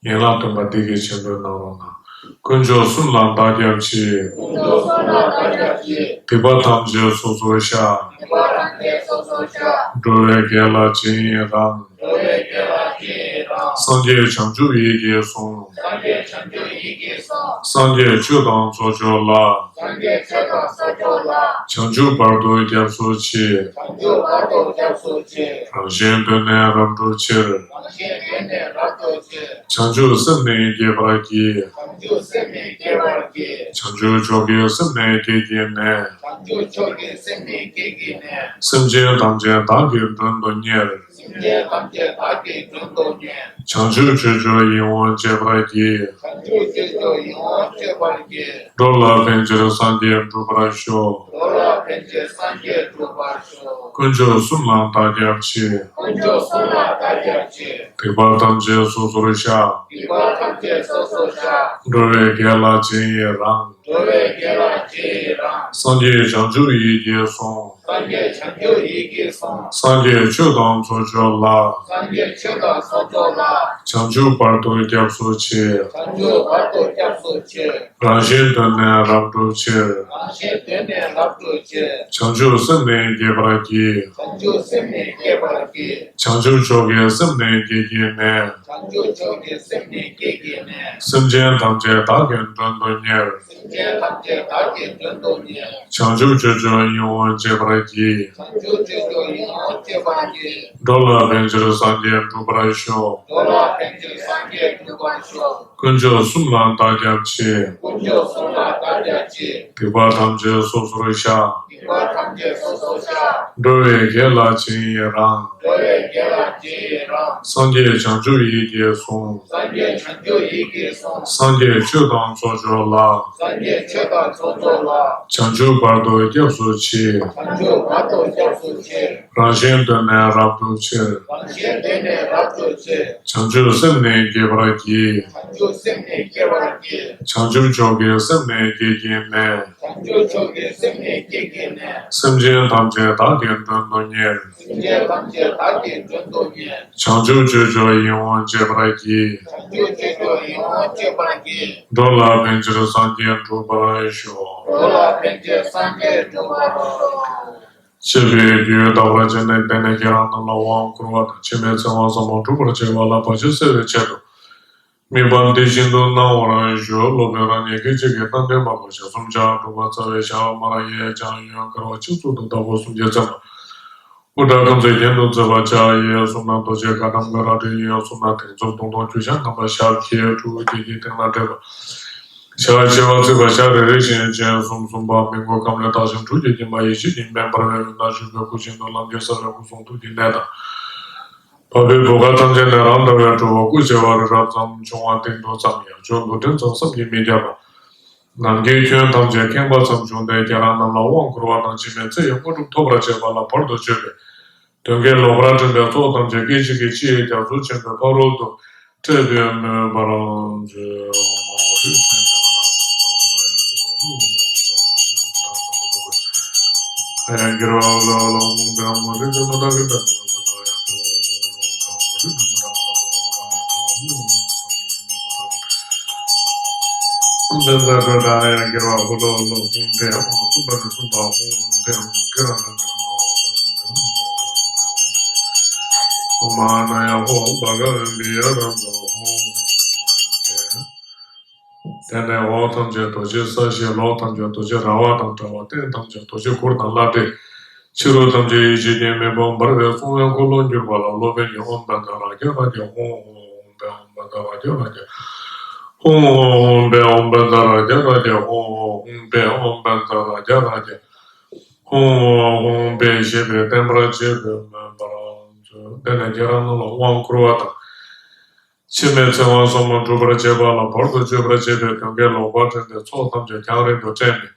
ཡན་ལག་བདུན་པ་འདི་གི་བྱེད་འདོད་གནང་རོགས་གནང་། དཀོན་མཆོག་གསུམ་ལ་བདག་སྐྱབས་མཆི། དཀོན་མཆོག་གསུམ་ལ་བདག་སྐྱབས་མཆི། སྡིག་པ་ཐམས་ཅད་སོ་སོར་བཤགས། སྡིག་པ་ཐམས་ཅད་སོ་སོར་བཤགས། འགྲོ་བའི་དགེ་ལ་རྗེས་ཡི་རང་། འགྲོ་བའི་དགེ་ལ་རྗེས་ཡི་རང་། སངས་རྒྱས་བྱང་ཆུབ་ཡིད་ཀྱིས་བཟུང་། སངས་རྒྱས་བྱང་ཆུབ་ཡིད་ཀྱིས་བཟུང་། སངས་རྒྱས་ཆོས་དང་ཚོགས་མཆོག་ལ། སངས་རྒྱས་ཆོས་དང་ཚོགས་མཆོག་ལ། བྱང་ཆུབ་བར་དུ་སྐྱབས་སུ་མཆི། བྱང་ཆུབ་བར་དུ་སྐྱབས་སུ་མཆི། རང་གཞན་དོན་ནི་རབ་བསྒྲུབ་ཕྱིར། རང་གཞན་དོན་ནི་རབ་བསྒྲུབ་ཕྱིར། བྱང་ཆུབ་སེམས་ནི་བསྐྱེད་པར་བགྱི། བྱང་ཆུབ་སེམས་ནི་བསྐྱེད་པར་བགྱི། བྱང་ཆུབ་མཆོག་གི་སེམས་ནི་བསྐྱེད་བགྱིས་ནས། བྱང་ཆུབ་མཆོག་གི་སེམས་ནི་བསྐྱེད་བགྱིས་ནས། སེམས་ཅན་ཐམས་ཅད་བདག་གིས་མགྲོན་དུ་གཉེར། སེམས་ཅན་ཐམས་ཅད་བདག་གིས་མགྲོན་དུ་གཉེར། བྱང་ཆུབ་སྤྱོད་མཆོག་ཡིད་འོང་སྤྱད་པར་བགྱི། བྱང་ཆུབ་སྤྱོད་མཆོག་ཡིད་འོང་སྤྱད་པར་བགྱི། འགྲོ་ལ་ཕན་ཕྱིར་སངས་རྒྱས་འགྲུབ་པར་ཤོག། འགྲོ་ལ་ཕན་ཕྱིར་སངས་རྒྱས་འགྲུབ་པར་ཤོག། དཀོན་མཆོག་གསུམ་ལ་བདག་སྐྱབས་མཆི། དཀོན་མཆོག་གསུམ་ལ་བདག་སྐྱབས་མཆི། སྡིག་པ་ཐམས་ཅད་སོ་སོར་བཤགས། སྡིག་པ་ཐམས་ཅད་སོ་སོར་བཤགས། འགྲོ་བའི་དགེ་ལ་རྗེས་ཡི་རང་། འགྲོ་བའི་དགེ་ལ་རྗེས་ཡི་རང་། སངས་རྒྱས་བྱང་ཆུབ་ཡིད་ཀྱིས་བཟུང་། སངས་རྒྱས་བྱང་ཆུབ་ཡིད་ཀྱིས་བཟུང་། སངས་རྒྱས་ཆོས་དང་ཚོགས་མཆོག་ལ། སངས་རྒྱས་ཆོས་དང་ཚོགས་མཆོག་ལ། བྱང་ཆུབ་བར་དུ་སྐྱབས་སུ་མཆི། བྱང་ཆུབ་བར་དུ་སྐྱབས་སུ་མཆི། རང་གཞན་དོན་ནི་རབ་བསྒྲུབ་ཕྱིར། རང་གཞན་དོན་ནི་རབ་བསྒྲུབ་ཕྱིར། བྱང་ཆུབ་སེམས་ནི་བསྐྱེད་པར་བགྱི། བྱང་ཆུབ་སེམས་ནི་བསྐྱེད་པར་བགྱི། བྱང་ཆུབ་མཆོག་གི་སེམས་ནི་བསྐྱེད་བགྱིས་ནས། བྱང་ཆུབ་མཆོག་གི་སེམས་ནི་བསྐྱེད་བགྱིས་ནས། སེམས་ཅན་ཐམས་ཅད་བདག་གིས་མགྲོན་དུ་གཉེར། སེམས་ཅན་ཐམས་ཅད་བདག་གིས་མགྲོན་དུ་གཉེར། བྱང་ཆུབ་སྤྱོད་མཆོག་ཡིད་འོང་སྤྱད་པར་བགྱི། བྱང་ཆུབ་སྤྱོད་མཆོག་ཡིད་འོང་སྤྱད་པར་བགྱི། འགྲོ་ལ་ཕན་ཕྱིར་སངས་རྒྱས་འགྲུབ་པར་ཤོག། འགྲོ་ལ་ཕན་ཕྱིར་སངས་རྒྱས་འགྲུབ་པར་ཤོག། དཀོན་མཆོག་གསུམ་ལ་བདག་སྐྱབས་མཆི། དཀོན་མཆོག་གསུམ་ལ་བདག་སྐྱབས་མཆི། སྡིག་པ་ཐམས་ཅད་སོ་སོར་བཤགས། སྡིག་པ་ཐམས་ཅད་སོ་སོར་བཤགས། འགྲོ་བའི་དགེ་ལ་རྗེས་ཡི་རང་། འགྲོ་བའི་དགེ་ལ་རྗེས་ཡི་རང་། སངས་རྒྱས་བྱང་ཆུབ་ཡིད་ཀྱིས་བཟུང་། སངས་རྒྱས་བྱང་ཆུབ་ཡིད་ཀྱིས་བཟུང་། སངས་རྒྱས་ཆོས་དང་ཚོགས་མཆོག་ལ། སངས་རྒྱས་ཆོས་དང་ཚོགས་མཆོག་ལ། བྱང་ཆུབ་བར་དུ་སྐྱབས་སུ་མཆི། བྱང་ཆུབ་བར་དུ་སྐྱབས་སུ་མཆི། རང་གཞན་དོན་ནི་རབ་བསྒྲུབ་ཕྱིར། རང་གཞན་དོན་ནི་རབ་བསྒྲུབ་ཕྱིར། བྱང་ཆུབ་སེམས་ནི་བསྐྱེད་པར་བགྱི། བྱང་ཆུབ་སེམས་ནི་བསྐྱེད་པར་བགྱི། བྱང་ཆུབ་མཆོག་གི་སེམས་ནི་བསྐྱེད་བགྱིས་ནས། བྱང་ཆུབ་མཆོག་གི་སེམས་ནི་སྐྱེ་གི་མེད། སེམས་ཅན་ཐམས་ཅད་བདག་གིས་མགྲོན་དུ་གཉེར། སེམས་ཅན་ཐམས་ཅད་བདག་གིས་མགྲོན་དུ་གཉེར། བྱང་ཆུབ་སྤྱོད་མཆོག་ཡིད་འོང་སྤྱད་པར་བགྱི། བྱང་ཆུབ་སྤྱོད་མཆོག་ཡིད་འོང་སྤྱད་པར་བགྱི། འགྲོ་ལ་ཕན་ཕྱིར་སངས་རྒྱས་འགྲུབ་པར་ཤོག། འགྲོ་ལ་ཕན་ཕྱིར་སངས་རྒྱས་འགྲུབ་པར་ཤོག། ཅེས་པའི་རྒྱུད་དག་པར་བྱས་ནས། དེ་ནས་ཁྱེད་རང་རྣམས་ལ་དབང་བསྐུར་བ་དང་། འཆི་མེད་ཚེ་དབང་ཟབ་མོ་འགྲུབ་པར་བྱེད་པ་ལ་བར་ཆད་སེལ་བའི་ཆེད་དུ། དམིགས་པ་འདི་བཞིན་དུ་གནང་བར་ཞུ། སློབ་དཔོན་རང་ཉིད་སྐད་ཅིག་གིས་རྟ་མགྲིན་དམར་པོ་ཞལ་གསུམ་ཕྱག་དྲུག་པ་རྩ་བའི་ཞབས། མར་གཡས་བརྐྱང་གཡོན་དཀར་པོ་སྤྱི་གཙུག་ཏུ་བདག་པོ་སུམ་བརྒྱ་བཙེམ་པ། དབུ་སྐྲ་སྐམ་ཚོས་གྱེན་དུ་བཙུགས་པ། ཕྱག་གཡས་གསུམ་ན་རྡོ་རྗེ་དཀར་ནམ་མཁའ། རལ་གྲི་གཡོན་གསུམ་ན་གདེངས་ཚོམ་སྟོང་སྟོང་། ཆུ་ཤར་ནམ་མཁའ། ཞབས་གྱེན་དྲུག་གི་སྟེང་ན་བགྲད་པ། ཞབས་ཕྱི་བ་བརྩིགས་པ། ཞབས་རེ་རེ་བཞིན་སྤྱན་གསུམ་གསུམ་པ། མི་མགོ་སྐམ་ལས་དག་ཅིང་འབྲུག་གི་སྐྱེམས་པ། ཡིད་ཆེས་ཀྱི་མེ་འབར་བའི་དབུས་ན་བཞུགས་པའི་སྐུ་ཞིང་དུ་ལམ་གྱི་ས་བོན་སྐུ་གསུང་ཐུགས་ཀྱི་གནས་དང་། འཕགས་པའི་བུ་ག་ཐམས་ཅད་ནི་རང་འདྲ་བའི་འགྲོ་བ། སྐུ་བྱེ་བ་རི་རབ་ཙམ། འབྱུང་བ་སྟེང་དུ་ཙམ། ཡང་བྱོན་འདུལ་ཁྲིམས་ཙམ། བསམ་གྱིས་མི་ཁྱབ་པ། ནམ་མཁའི་ཁྱོན་ཐམས་ཅད་ཁེངས་པ་ཙམ་བྱུང་སྟེ། ཁྱེད་རང་རྣམས་ལ་དབང་བསྐུར་བ་དང་། འཆི་མེད་ཚེ་ཡི་དངོས་གྲུབ་ཐོབ་པར་བྱེད་པ་ལ་བར་དུ་གཅོད་པའི་དོན་གྱི་ལོག་པར་འདྲེན་པའི་ཚོགས་ཐམས་ཅད་སྐད་ཅིག་གིས་ཕྱི་ཡི་རྒྱ་མཚོ་ཆེན་པོའི་ཕ་རོལ་ཏུ་བསྐྲད་པའི་མོས་པར་མཛོད། དེ་ནས་འོག་ཐམས་ཅད་རྡོ་རྗེ་ས་གཞི། ལོགས་ཐམས་ཅད་རྡོ་རྗེ་ར་བ་དང་འདྲ་བ། སྟེང་ཐམས་ཅད་རྡོ་རྗེ་གུར་དང་བླ་བྲེ། ཕྱི་རོལ་ཐམས་ཅད་ཡིད་ཆེས་ཀྱི་མེ་དཔུང་འབར་བའི་གསུང་བའི་འཁོར་ལོ་བསྒྱུར་བ་ལ་སློབ་དཔོན་གྱིས་ཨོཾ་བཛྲ་རཀྵ་རཀྵ་ཧཱུྃ་ཧཱུྃ་ཧཱུྃ་བཛྲ་རཀྵ་རཀྵ་ཧཱུྃ་ཧཱུྃ་བཛྲ་རཀྵ་རཀྵ་ཧཱུྃ་ཧཱུྃ་ཨོཾ་བཛྲ་རཀྵ་རཀྵ་ཧཱུྃ་ཧཱུྃ་ཞེས་པས་བརྟན་པར་བྱེད་པའི་མོས་པར་མཛོད། དེ་ནས་ཁྱེད་རང་རྣམས་ལ་དབང་བསྐུར་བ་དང་། འཆི་མེད་ཚེ་དབང་ཟབ་མོ་འགྲུབ་པར་བྱེད་པ་ལ་བར་དུ་གཅོད་པར་བྱེད་པའི་དོན་གྱི་ལོག་པར་འདྲེན་པའི་ཚོགས་ཐམས་ཅད་རྒྱང་རིང་དུ་བསྐྲད་ནས།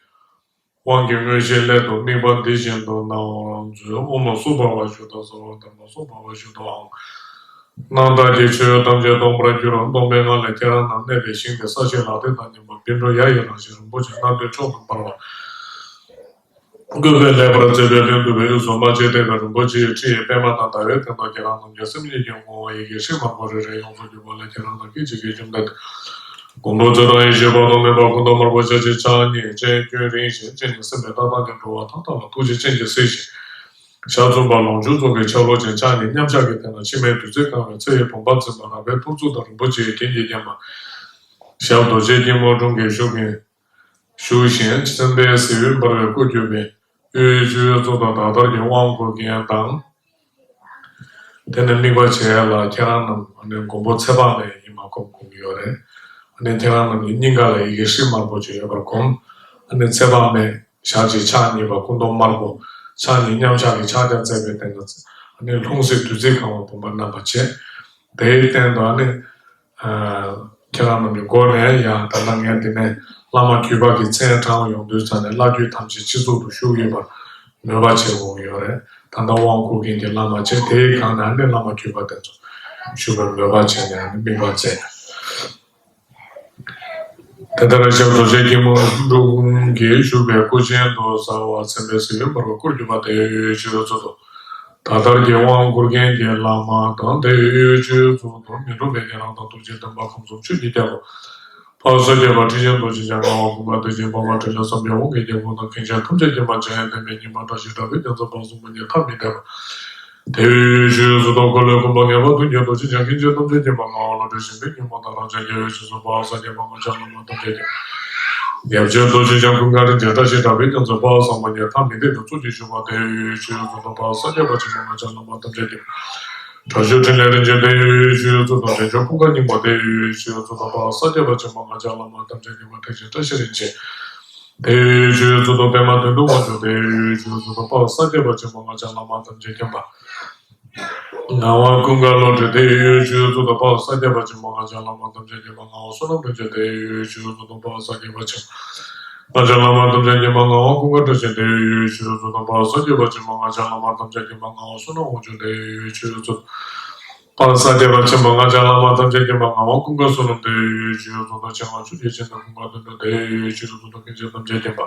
དབང་གི་དངོས་གཞིའི་སླད་དུ་དམིགས་པ་འདི་བཞིན་དུ་གནང་བར་མཛོད། ཨོཾ་སྭ་བྷཱ་ཝ་ཤུདྡྷ་སརྦ་དྷརྨ་སྭ་བྷཱ་ཝ་ཤུདྡྷོ་ཨཱཾ། རྣམ་དག་གི་ཆོས་ཐམས་ཅད་སྟོང་པར་གྱུར། སྟོང་པའི་ངང་ལས་ཁྱེད་རང་རྣམས་གནས་པའི་ཞིང་དེར་ས་གཞི་ལག་མཐིལ་དང་མཉམ་པ་བཻ་ཌཱུརྱ་ཡི་རང་བཞིན་རིན་པོ་ཆེ་སྣ་བདུན་མཆོག་ཏུ་འབར་བ། བཀོད་པས་ལེགས་པར་མཛེས་པའི་ལྷུན་གྲུབ་པའི་དབུས་སུ་རྨ་བྱའི་སྟེང་དུ་རིན་པོ་ཆེའི་ཁྲི་ཡི་པདྨ་དང་ཟླ་བའི་སྟེང་དུ་ཁྱེད་རང་རྣམས་ཀྱི་སེམས་ཉིད་ཀྱི་ངོ་བོ་ཡི་གེ་ཧྲཱིཿ་དམར་པོ་རེ་རེ་ཡོངས་སུ་གྱུར་པ་ལས་ཁྱེད་རང་རྣམས་སྐད་ཅིག་གིས་བཅོམ་ལྡན་འདས་མགོན་པོ་ཙོ་དང་ཡེ་ཤེས་པ་དང་མོས་པ་ཀུན་ཏུ་དམར་པོ་ཞལ་གཅིག་ཕྱག་གཉིས་སྤྱན་དཀྱུས་རིང་ཞིང་སྤྱན་ནི་སེམས་དཔའི་ལྟ་སྟངས་ཀྱིས་འགྲོ་བ་མཐའ་དག་ལ་ཐུགས་རྗེའི་སྤྱན་གྱིས་གཟིགས་ཤིང་། ཞལ་འཛུམ་པ་ལོངས་སྤྱོད་རྫོགས་ཀྱི་ཆ་ལུགས་ཅན། ཕྱག་གཉིས་མཉམ་གཞག་གི་སྟེང་ན་འཆི་མེད་བདུད་རྩིས་གང་བའི་ཚེ་ཡི་བུམ་པ་འཛིན་པ། རལ་པའི་ཐོར་ཚུགས་དང་རིན་པོ་ཆེའི་རྒྱན་གྱིས་བརྒྱན་པ། ཞབས་རྡོ་རྗེ་སྐྱིལ་མོ་ཀྲུང་གིས་བཞུགས་ཤིང་། བཞུགས་ཤིང་སེམས་དཔའི་ཟེའུ་འབར་བའི་སྐུ་གྱུར་པའི་དབུའི་སྤྱི་བོའི་གཙུག་ཏུ་ད་ལྟར་གྱི་དབང་བསྐུར་མཁན་དང་། དེ་ནས་དམིགས་པ་བྱེད་ཡ་ལ་ཁྱེད་རང་རྣམས་ཨ་ནི་མགོན་པོ་ཚེ་དཔག་མེད་ཡིན་པ་སྒོམ་དགོས་ཀྱི་ཡོད་རེད། ཨ་ནི་ཁྱེད་རང་རྣམས་ཀྱི་སྙིང་ག་ལ་ཡི་གེ་ཧྲཱིཿ་དམར་པོ་ཅིག་ཡོད་པར་སྒོམ། ཨ་ནི་ཚེ་དཔག་མེད་ཞལ་གཅིག་ཕྱག་གཉིས་པ་སྐུ་མདོག་དམར་པོ། ཕྱག་གཉིས་མཉམ་གཞག་གི་ཕྱག་རྒྱ་མཛད་པའི་སྟེང་དུ་ཨ་ནི་ལྷུང་བཟེད་བདུད་རྩིས་གང་བ་བུམ་པ་བསྣམས་པ་བྱས། དེའི་སྟེང་དུ་ཨ་ནི། ཨ། ཁྱེད་རང་རྣམས་ཀྱི་སྒོ་ནས་ཡང་ད་ལྟ་ངས་འདི་ནས་བླ་མ་གུས་པ་གི་མཚན་བགྲངས་ཡོང་དུས་ཙམ་ནས་བླ་བརྒྱུད་ཐམས་ཅད་སྤྱི་གཙུག་ཏུ་བཞུགས་ཡོད་པར་མོས་པ་བྱེད་དགོས་ཀྱི་ཡོད་རེད། ད་ལྟ་དབང་བསྐུར་མཁན་གྱི་བླ་མ་བྱས། དེའི་སྒང་ནས་ནི་བླ་མ་གུས་པ་དེ་ཚོ་བཞུགས་པའི་མོས་པ་བྱས་ནས་ནི་དམིགས་པ་མཛད། དེ་ལྟར་ཞབས་རྡོ་རྗེ་སྐྱིལ་མོ་ཀྲུང་གིས་བཞུགས་པའི་སྐུ་ཅན་དུ་གསལ་བ་མཚན་དཔེའི་ཟེའུ་འབར་བའི་སྐུར་གྱུར་པ་དེ་ཡི་དབུའི་སྤྱི་བོའི་གཙུག་ཏུ། ད་ལྟར་གྱི་དབང་བསྐུར་མཁན་གྱི་བླ་མ་དང་། དེ་ཡི་དབུའི་སྤྱི་བོའི་གཙུག་ཏུ་མི་འཁྲུགས་པའི་ཉན་རང་དང་ཐུགས་རྗེ་ལྡན་པ་ཁམས་གསུམ་ཆོས་ཀྱི་རྒྱལ་པོ་དཔལ་ས་སྐྱ་པ་ཁྲི་ཆེན་རྡོ་རྗེ་འཆང་ངག་དབང་ཀུན་དགའ་བདེ་ཆེན་པདྨ་འཕྲིན་ལས་བསམ་ཡས་དབང་གི་རྒྱལ་པོ་དང་། མཁན་ཆེན་ཐམས་ཅད་མཁྱེན་པ་འཇམ་དབྱངས་བསྟན་པའི་སྙིང་པོ་བཀྲ་ཤིས་གྲགས་པའི་རྒྱ་མཚོ་དཔལ་གསུམ་དཔལ་གཉིས་ཐ་མི་དད་པ། དེ་ཡི་དབུའི་སྤྱི་བོའི་གཙུག་ཏུ་འཁོར་ལོའི་མགོན་པོ་ངེས་པར་ཐུགས་མཉེས་རྡོ་རྗེ་འཆང་། མཁན་ཆེན་ཐམས་ཅད་མཁྱེན་པ་ངག་དབང་བློ་གྲོས་ཞིང་པའི་སྙིང་པོ་དང་། རང་ཅག་རྒྱལ་བའི་སྤྱི་གཟུགས་དཔལ་ས་སྐྱ་པ་ང་བཅས་བླ་མ་ཐམས་ཅད་ཀྱི། ཡབ་རྗེ་རྡོ་རྗེ་འཆང་ཀུན་དགའ་རིན་ཆེན་བཀྲ་ཤིས་གྲགས་པའི་རྒྱ་མཚོ་དཔལ་བཟང་པོ་ཉིད་ཐ་མི་དད་པའི་གཙུག་གི་བཞུགས་པ། དེ་ཡི་དབུའི་སྤྱི་བོའི་གཙུག་ཏུ་དཔལ་ས་སྐྱ་པ་ཆེན་པོ་ང་བཅས་བླ་མ་ཐམས་ཅད་ཀྱི། དྲག་ཤུལ་ཕྲིན་ལས་རིན་ཆེན། དེ་ཡི་དབུའི་སྤྱི་བོའི་གཙུག་ཏུ་འདྲེན་མཆོག་ཀུན་དགའ་སྙིང་པོ། དེ་ཡི་དབུའི་སྤྱི་བོའི་གཙུག་ཏུ་དཔལ་ས་སྐྱ་པ་ཆེན་པོ་ང་བཅས་བླ་མ་ཐམས་ཅད་ཀྱི། མ་ཐེག་ཆེན་བཀྲ་ཤིས་རིན་ཆེན། དེ་ཡི་དབུའི་སྤྱི་བོའི་གཙུག་ཏུ་པདྨ་དོན་གྲུབ་དབང་ཕྱུག། དེ་ཡི་དབུའི་སྤྱི་བོའི་གཙུག་ཏུ་དཔལ་ས་སྐྱ་པ་ཆེན་པོ་ང་བཅས་བླ་མ་ཐམས་ཅད་མཁྱེན་པ། ངག་དབང་ཀུན་དགའ་བློ་གྲོས། དེ་ཡི་དབུའི་སྤྱི་བོའི་གཙུག་ཏུ་དཔལ་ས་སྐྱ་པ་ཆེན་པོ་ང་བཅས་བླ་མ་ཐམས་ཅད་མཁྱེན་པ། ངག་དབང་བསོད་ནམས་རིན་ཆེན། དེ་ཡི་དབུའི་སྤྱི་བོའི་གཙུག་ཏུ་དཔལ་ས་སྐྱ་པ་ཆེན་པོ་ང་བཅས་བླ་མ་ཐམས་ཅད་མཁྱེན་པ། ངག་དབང་ཀུན་དགའ་བཀྲ་ཤིས། དེ་ཡི་དབུའི་སྤྱི་བོའི་གཙུག་ཏུ་དཔལ་ས་སྐྱ་པ་ཆེན་པོ་ང་བཅས་བླ་མ་ཐམས་ཅད་མཁྱེན་པ། ངག་དབང་བསོད་ནམས་དབང་ཕྱུག། དེ་ཡི་དབུའི་སྤྱི་བོའི་གཙུག་ཏུ། དཔལ་ས་སྐྱ་པ་ཆེན་པོ་ལྔ་བརྒྱ་བླ་མ་ཐམས་ཅད་མཁྱེན་པ་ངག་དབང་ཀུན་དགའ་བསོད་ནམས་དེའི་ཡུལ་ཆོས་རྫོགས་སངས་རྒྱས་ཆེན་པོ་ཀུན་དགའ་དོན་གྲུབ་དེའི་ཡུལ་ཆོས་རྫོགས་སངས་རྒྱས་ཐམས་ཅད་མཁྱེན་པ་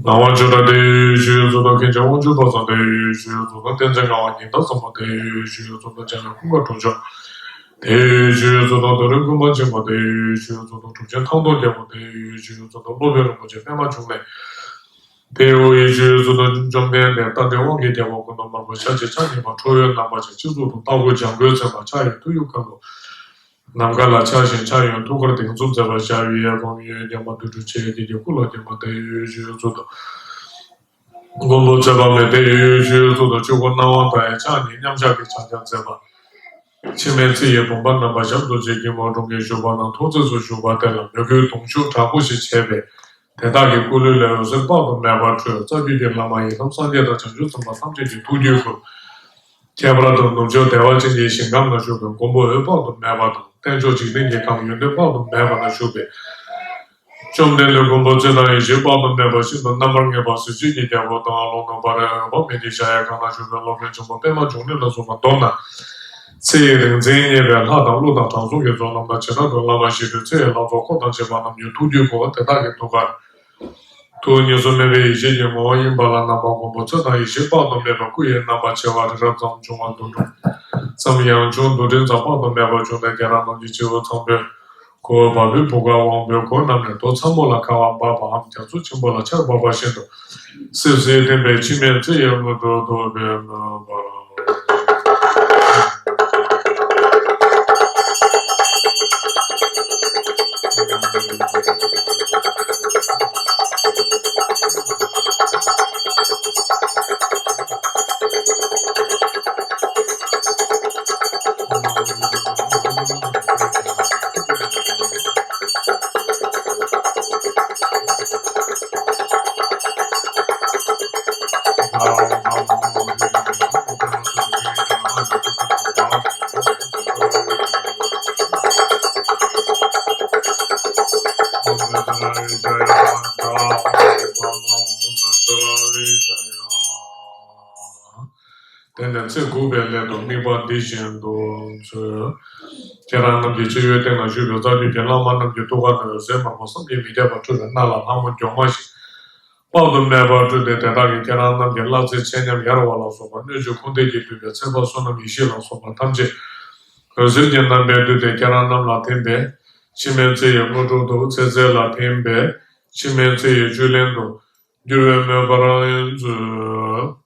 ངག་དབང་ཆོས་གྲགས་དེའི་ཡུལ་ཆོས་རྫོགས་སངས་རྒྱས་དབང་ཕྱུག་པ་སངས་དེའི་ཡུལ་ཆོས་རྫོགས་སངས་བསྟན་འཛིན་ངག་དབང་ཉི་ཟླ་བཟང་པོ་དེའི་ཡུལ་ཆོས་རྫོགས་སངས་འཇམ་དབྱངས་ཀུན་དགའ་གྲུབ་མཆོག་དེའི་ཡུལ་ཆོས་རྫོགས་སངས་རྡོ་རིང་ཀུན་དཔལ་ཆེན་པོ་དེའི་ཡུལ་ཆོས་རྫོགས་སངས་གྲུབ་ཆེན་ཐང་སྟོང་རྒྱལ་པོ་དེའི་ཡུལ་ཆོས་རྫོགས་སངས་སློབ་དཔོན་རིན་པོ་ཆེ་པདྨ་འབྱུང་གནས། དེའི་ཡུལ་ཆོས་རྫོགས་སངས་བཅོམ་ལྡན་འདས་རྟ་མགྲིན་དབང་གི་རྒྱལ་པོ་སྐུ་མདོག་དམར་པོ་ཞལ་གཅིག་ཕྱག་གཉིས་པ་ཁྲོ་བོའི་རྣམ་པ་ཅན་སྤྱི་གཙུག་ཏུ་ལྟ་བུ་ལྗང་གུས་མཚན་པ་ཕྱག་གཡས་ཐུ་ཡུག་དཀར་པོ། ནམ་མཁའ་ལ་ཕྱར་ཞིང་ཕྱག་གཡོན་ཐུགས་ཀར་གདེངས་འཛུམ་མཛད་པ་ཞབས་གཡས་བུམ་གཡོན་བརྒྱན་པ་རྡུལ་དྲུག་ཆེ་དེ་ཀྱི་སྐུ་ལ་བརྟེན་པ་དེའི་ཡུལ་ཆོས་རྫོགས་སངས་མགོན་པོ་ཚེ་དཔག་མེད་དེའི་ཡུལ་ཆོས་རྫོགས་སངས་ཆོས་སྐུ་སྣང་བ་མཐའ་ཡས་ཕྱག་གཉིས་མཉམ་གཞག་གི་ཕྱག་རྒྱ་མཛད་པ། འཆི་མེད་ཚེ་ཡི་བུམ་པ་བསྣམས་པ་ཞབས་རྡོ་རྗེ་སྐྱིལ་མོ་ཀྲུང་གིས་བཞུགས་པ་ན་ཐོག་བརྩེགས་སུ་བཞུགས་པ་དེ་ལ་མོས་གུས་གདུང་ཤུགས་དྲག་པོ་ཞིག་བྱས་པས། དེ་དག་གི་སྐུ་ལུས་ལས་འོད་ཟེར་དཔག་ཏུ་མེད་པ་འཕྲོས། རྩ་བརྒྱུད་ཀྱི་བླ་མ་ཡི་དམ་སངས་རྒྱས་དང་བྱང་ཆུབ་སེམས་དཔའ་ཐམས་ཅད་ཀྱི་ཐུགས་རྒྱུད་བསྐུལ། ཁྱད་པར་དུ་ནུབ་ཕྱོགས་བདེ་བ་ཅན་གྱི་ཞིང་ཁམས་ན་བཞུགས་པའི་མགོན་པོ་འོད་དཔག་ཏུ་མེད་པ་དང་། བསྟན་མཆོག་འཇིག་རྟེན་གྱི་ཁམས་ཡོན་ཏན་དཔག་ཏུ་མེད་པ་ན་བཞུགས་པའི་བཅོམ་ལྡན་འདས་མགོན་པོ་ཚེ་དང་ཡེ་ཤེས་དཔག་ཏུ་མེད་པ་ཤིན་ཏུ་རྣམ་པར་ངེས་པ་གཟི་བརྗིད་ཀྱི་རྒྱལ་པོ་དང་། ཀློང་ནས་འབར་བའི་འོད་དཔག་མེད་ཀྱི་ཞལ་ཡང་གང་ན་བཞུགས་པའི་སློབ་དཔོན་ཆེན་པོ་པདྨ་འབྱུང་གནས་ལ་སོགས་པ་མདོར་ན། ཚེ་ཡི་རིག་འཛིན་བརྙེས་པའི་ལྷ་དང་ཀླུ་དང་དྲང་སྲོང་གི་ཚོགས་རྣམས་དང་། བྱེ་བྲག་ཏུ་བླ་མ་ཞི་ཁྲོའི་ཚེ་ཡི་ལྷ་ཚོགས་འཁོར་དང་བཅས་པ་རྣམས་ཀྱི་ཐུགས་རྒྱུད་བསྐུལ་བ། དེ་དག་གི་ཐུགས་ཀར་ཐུགས་གཉིས་སུ་མེད་པའི་ཡེ་ཤེས་ཀྱི་ངོ་བོ་ཡིན་པ་ལ་རྣམ་པ་མགོན་པོ་ཚེ་དང་ཡེ་ཤེས་དཔག་ཏུ་མེད་པའི་སྐུ་ཡི་རྣམ་པ་ཆེ་བ་རི་རབ་ཙམ་ཆུང་བ་དུམ་གྲ་ཙམ་ཡང་ཆུང་དུ་འབྲིང་ཙམ་དཔག་ཏུ་མེད་པ་བྱུང་སྟེ། ཁྱེད་རང་རྣམས་ཀྱི་སྤྱི་བོ་ཚངས་པའི་ཁུ་བ་བ་སྤུའི་བུ་ག་དབང་པོའི་གོས་བསྣམས་ནས་རྡོ་ཚ་མོ་ལ་ཁ་བ་འབབ་པའམ་རྒྱ་མཚོ་ཆེན་པོ་ལ་ཆར་འབབ་པ་བཞིན་དུ་སིབ་སིབ་ཐིམ་པས་འཆི་མེད་ཚེ་ཡི་དངོས་གྲུབ་ཐོབ་པའི་སྨོན་པ། དེ་ནས་ཚེ་འགུགས་པའི་སླད་དུ་དམིགས་པ་འདི་བཞིན་དུ་མཛོད། ཁྱེད་རང་རྣམས་ཀྱི་སྤྱི་བོའི་སྟེང་ན་བཞུགས་པའི་རྩ་བརྒྱུད་ཀྱི་བླ་མ་རྣམས་ཀྱི་ཐུགས་ཀ་ནས་འོད་ཟེར་དམར་པོ་བསམ་གྱིས་མི་ཁྱབ་པ་འཕྲོས་པའི་སྣ་ལ་ལྷ་མོ་མགྱོགས་མ་ཞིག་དཔག་ཏུ་མེད་པ་སྤྲུལ་ཏེ། དེ་དག་གིས་ཁྱེད་རང་རྣམས་ཀྱི་བླ་ཚེ་ཆད་མཉམ་ཡལ་བ་ལ་སོགས་པ་སྣོད་བཅུད་འཁོར་འདས་ཀྱིས་བསྡུས་པའི་ཚེ་དཔག་བསོད་ནམས་ཡེ་ཤེས་ལ་སོགས་པ་ཐམས་ཅད་འོད་ཟེར་གྱི་རྣམ་པས་བསྡུས་ཏེ་ཁྱེད་རང་རྣམས་ལ་ཐིམ་པས། འཆི་མེད་ཚེ་ཡི་དངོས་གྲུབ་ཏུ་ཚེ་ཚད་ལ་ཕན་པས། འཆི་མེད་ཚེ་ཡི་བཅུད་ལེན་དུ་འགྱུར་བའི་སྨོན་པར་མཛོད།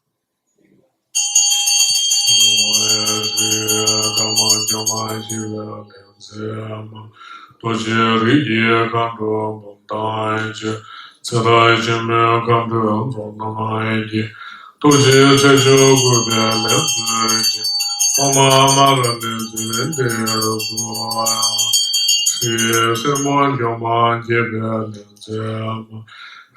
ཀརྨ་མགྱོགས་མ་ཞི་བའི་ལེགས་མཛད་མ། རྡོ་རྗེ་རིགས་ཀྱི་མཁའ་འགྲོ་འབུམ་དང་བཅས། ཚེ་དང་ཕྱི་མའི་མཁའ་འགྲོའི་ཚོགས་རྣམས་ཀྱིས། ཐུགས་རྗེའི་ཚེ་མཆོག་བསྐུལ་བའི་ལེགས་མཛོད་ཅིང་། ཨོཾ་ཨ་མ་ར་ཎི་ཙི་ཝེ་ཏེ་སྭཱ་ཧཱ། སྲས་སེར་མོ་མགྱོགས་མ་རྒྱས་པའི་ལེགས་མཛད་མ།